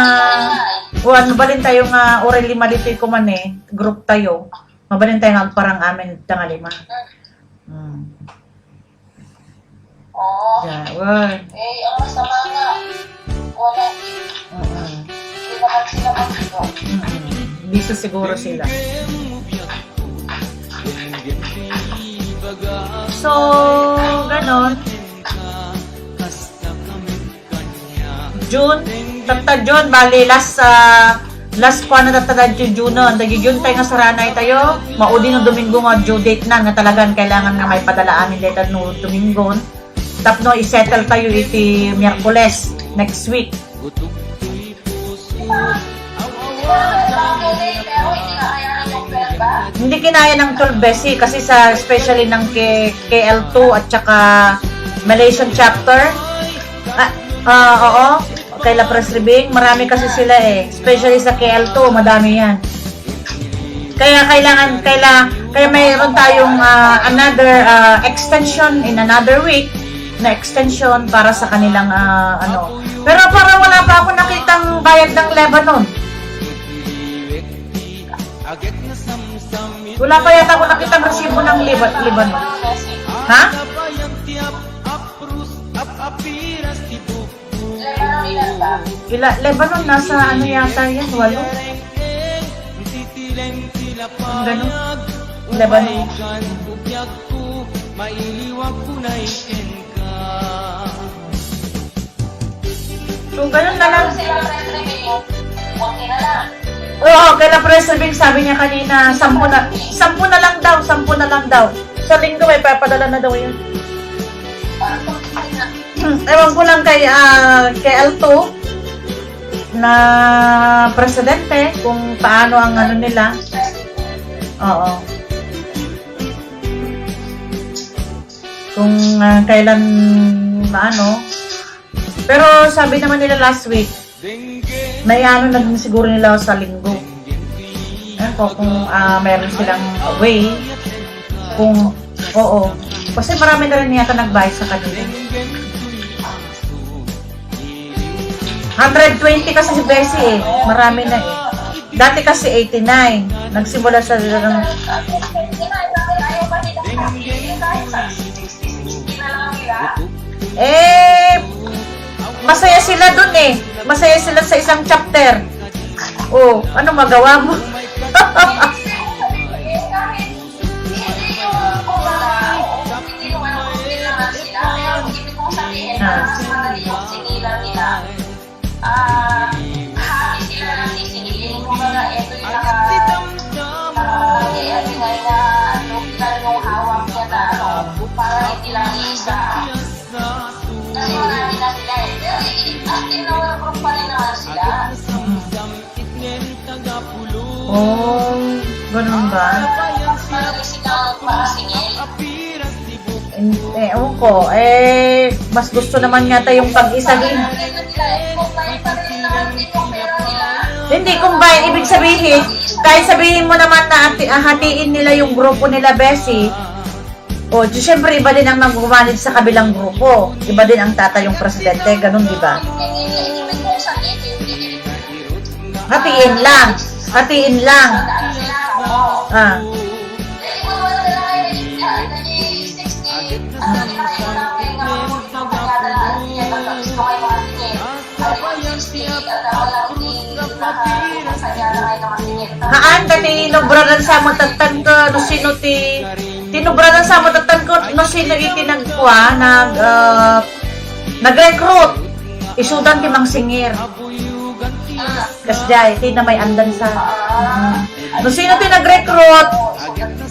kuan, mabalin tayo nga orelima ditoy kuman eh. Group tayo. Mabalin tayo nga agparang amin, tanga lima. Hmm. Oo. Yeah, well. Eh, ang masama nga, wala. Mm-mm. Hindi naman sila mag-inom. Mm-mm. Busy siguro sila. So, ganon. June, tatta June, bali, last, ah, last kuan na tatta da June, June, no? Dagi June tayo nga saranay tayo. Maudi no Domingo nga due date na, nga talagan kailangan nga may padala amin deta no Domingo. Tapno i-settle tayo iti Miyerkules next week. Hindi kinaya ng twelve, Bessie, kasi sa, especially ng K-, K L two at saka Malaysian chapter. Ah, ah, oo. Kaila Pres Rebing, marami kasi sila eh. Especially sa K L two, madami yan. Kaya kailangan, kaila-, kaya mayroon tayong, ah, another, ah, extension in another week na extension para sa kanilang, ah, ano. Pero parang wala pa ako nakitang bayad ng Lebanon. Wala pa yata ako nakitang resibo ng Liba-, Lebanon. Ha? Ila-, Lebanon, nasa ano yata yan? Walo? Ang ganun. Lebanon. So, ganun na lang. Oo, kaila Pres Rebing, sabi niya kanina, sampu na, sampu na lang daw, sampu na lang daw. Sa linggo, may papadala na daw yun. Ewan ko lang kay, ah, K L two na presidente kung paano ang ano nila. Oo. Kung, ah, kailan maano. Pero sabi naman nila last week, may ano na din siguro nila sa linggo. Ewan ko kung, ah, meron silang way. Kung, oo. Kasi marami na rin yata nagbayad sa kanila. Hundred twenty kasi si Bessie eh. Marami na eh. Dati kasi eighty-nine. Nagsimula sa Eh, masaya sila dun eh. Masaya sila sa isang chapter. Oh, ano magawa mo? Ah, happy sila ng sisingilin. Kumbaga, ito yung naka-, ah, kaya ingay na, ano, pinanong hawak niya na, ano, para hindi lang iisa. Kasi marami na sila eh. Pero i-, as in, our group pa rin naman sila. Oh, ganun ba? Mas marami silang makasingil. Eh, ewan ko. Eh, mas gusto naman yata yung pag-isahin. Hindi, kung ba, ibig sabihin, kahit sabihin mo naman na ati-, ah, hatiin nila yung grupo nila, Bessie, o, di, syempre, iba din ang mag-manage sa kabilang grupo. Iba din ang tatay yung presidente, ganun, di ba? Hatiin lang. Hatiin lang. Ah. Haan, ta tinubradan sa matattan ko, no sino ti, tinubradan sa matattan ko, no sino iti nagkua, nag, ah, nag-recruit. Isudan ti mangsingir. Kasdiay, ti na may andan sa. Mm. No sino ti nag-recruit?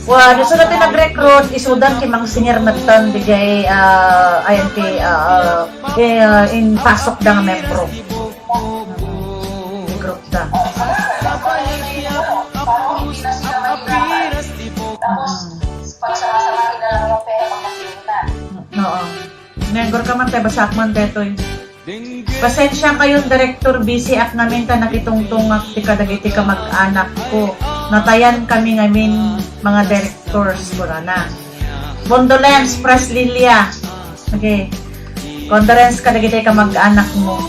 Wa, no sino ti nag-recruit, isudan ti mangsingir metten, dijay, ah, ayan ti, ah, ah, eh, ah, impasok da nga membro. Mm. Group da. Tapos, pagsama-samahin na lang yung pera pagkasingil na. Oo. Nengor ka man, te, basaak man detoy. Pasensya kayon, Director, busy ak ngamin ta nakitungtungak ti kadagiti kamag-anak ko. Natayan kami ngamin mga directors, kunana. Condolence, Pres Lilia. Okay. Condolence kadagiti kamag-anak mo.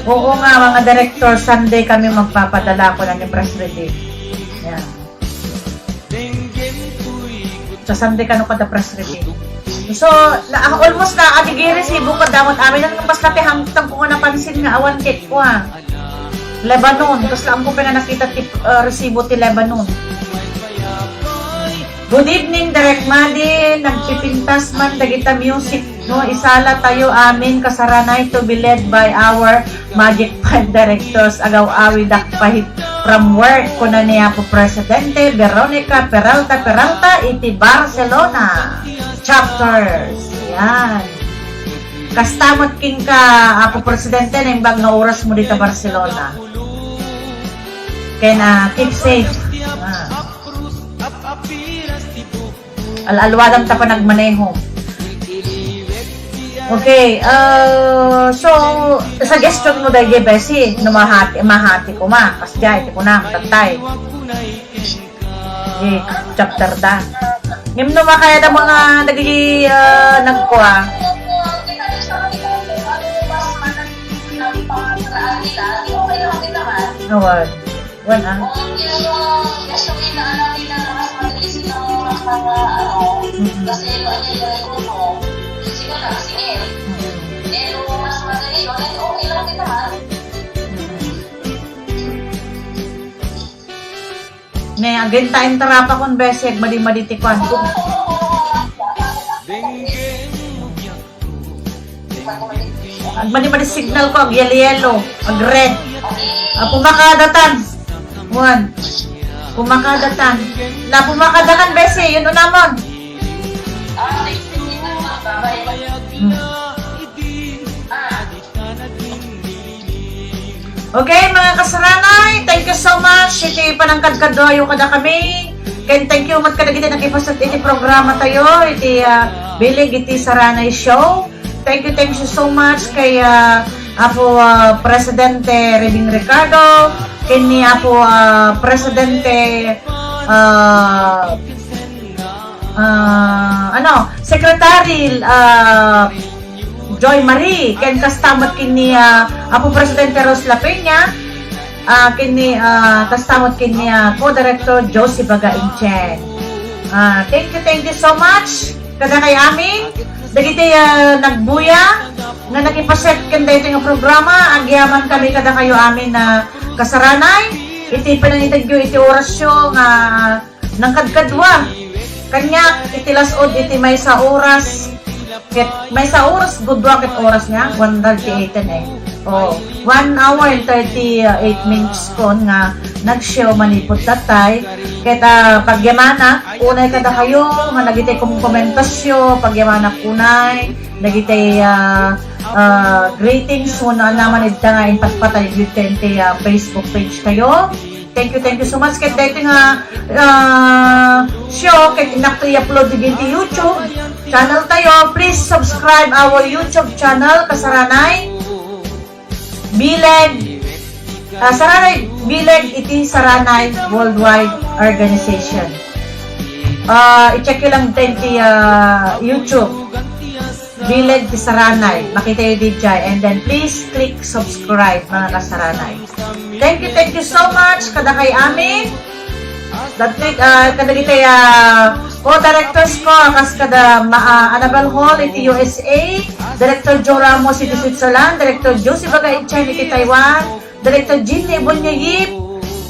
Oo nga, mga director, Sunday kami magpapadala, kuna ni Pres Rebing. Yan. Sa Sunday kano kada press release. So, na, ah, almost na, adi, gi resibo ko, damot amin. Ang pas na ti hangtang ko nga napansin nga awan ket kua. Lebanon, kas lang ko pa nga nakita ti, ah, resibo ti Lebanon. Good evening, Direk Madi. Nagpipintas man dagita music, no? Isala tayo amin, kasaranay to be led by our Magic Five Directors. Agaw-awidak pay from work, kuna ni Apo Presidente Veronica Peralta Peralta iti Barcelona chapters. Yan. Kasta met kenka, Apo Presidente, naimbag nga oras mo dita Barcelona. Ken, ah, keep safe. Ah. Al-alwadam ta panagmaneho. Okay, ah, so, suggestion mo daydi, Bessie, no mahati, mahati koma, kasdiay, ti kunam, tattay. Di, chapter da. Ngem no makayat a mga dagiti, ah, nagkua. Awan. Wan, ah. Mm-mm. Mm-mm. Ne, agenta intarapa kon besek, madi-madi ti kuan ko. Agmadi-madi signal ko, ag-yelo-yelo, ag-red. Ah, pumakadatan. Wan. Pumakadatan. Na pumakadakan, bese, yun unamon. Hmm. Okay, mga kasaranay, thank you so much iti panangkadkaduayo kadakami. Ken thank you met kadagiti nakipaset iti programa tayo, iti, ah, Bileg iti Saranay Show. Thank you, thank you so much kay, ah, Apo, ah, Presidente Rebing Ricardo, ken ni Apo, ah, Presidente, ah, ah, ano, Secretary, ah, Joy Marie, ken kasta met ken ni, ah, Apo Presidente Rose La Peña, ah, ken ni, ah, kasta met ken ni, ah, Co-Director Josie Baga Inchen. Ah, thank you, thank you so much kadakay amin. Dagiti, ah, nagbuya nga nakipaset ken daytoy nga programa, agyamankami kadakayo amin a kasaranay iti panangitedyo iti orasyo nga nangkadkadua. Kaniak, iti las-ud iti maysa oras, ket maysa oras, gudua ket oras nga, one thirty-eight eh. Oh, one hour and thirty-eight minutes kon nga nag-show manipud tattay. Ket, ah, pagyamanak unay kadakayo nga dagiti kumkomentasyo, pagyamanak unay dagiti, ah, ah, greetings wenno anaman idta nga impatpatay iti, ah, Facebook page tayo. Thank you, thank you so much. Ket daytoy nga, ah, show, ket innak i-upload iti YouTube channel tayo. Please subscribe our YouTube channel, Kasaranay Bileg, ah, Saranay Bileg iti Saranay Worldwide Organization. Ah, i-check yo lang din ti, ah, YouTube. Bileg ti Saranay. Makita yo diay. And then, please click subscribe, mga kasaranay. Thank you, thank you so much kadakay amin. Dagiti, ah, kadagiti, ah, co-directors ko, kas kada ma-, ah, Annabel Hall iti U S A, Director Joe Ramos iti Switzerland, Director Josie Baga Inchen iti Taiwan, Director Jeannie Bonyayip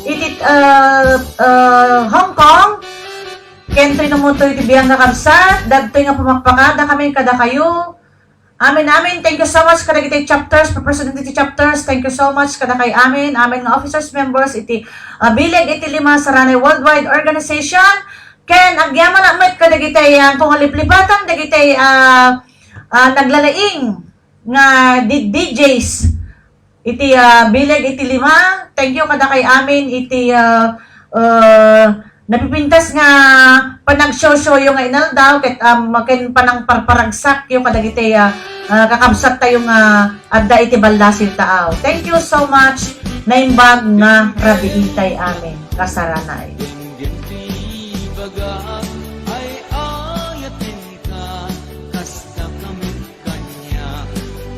iti, ah, ah, Hong Kong, ken Trino Motoy iti Biang nga Kabsat, dagtoy nga pumakpakada kami kadakayo. Amen, amen. Thank you so much kadagiti chapters, president iti chapters. Thank you so much kadakay amen. Amen nga officers, members iti, ah, Bileg iti Lima Saranay Worldwide Organization. Ken agyamanak met kadagiti, ah, kung aliplipatan dagiti, ah, ah, naglalaing nga di-, D Js. Iti, ah, Bileg iti Lima, thank you kadakay amin iti, ah, ah, napipintas nga panagshowshow yo nga inaldaw ket, um, ken panangparparagsak yo kadagiti, ah, ah, kakabsat tayo nga adda iti ballasiw taaw. Thank you so much. Naimbag nga rabii tay amin. Kasaranay. Kaniak,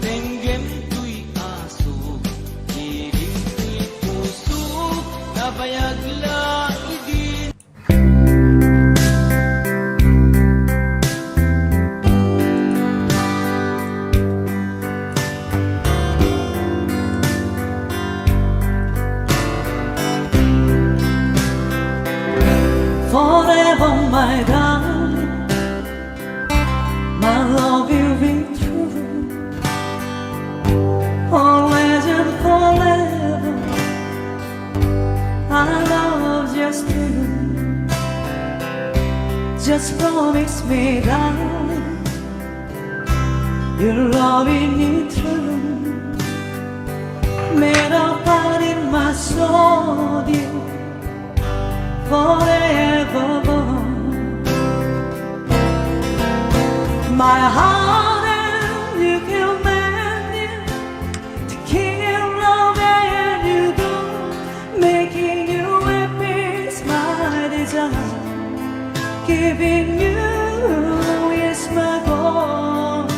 denggem toy asuk, idim toy pusok, nabayag la idi. Forever, my darling, my love will be true. Always and forever, our love just you. Just promise me, darling, your love in you true. Made a part in my soul, dear. Forever, boy. My heart and you command you to keep loving you, God, making you happy is my desire. Giving you is my goal.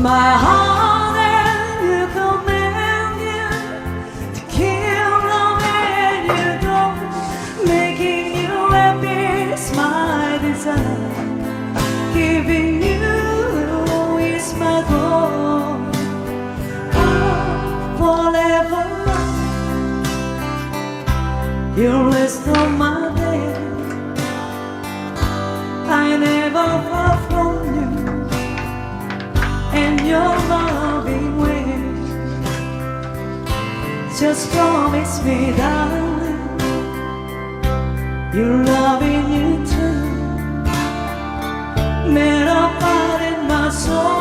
My heart and you command you to kill the man you don't, making you happy is my desire. Giving you is my goal. Forever love, you rest on my bed. I never far from you and your loving way. Just promise me, darling, your loving you too. Made a part in my soul.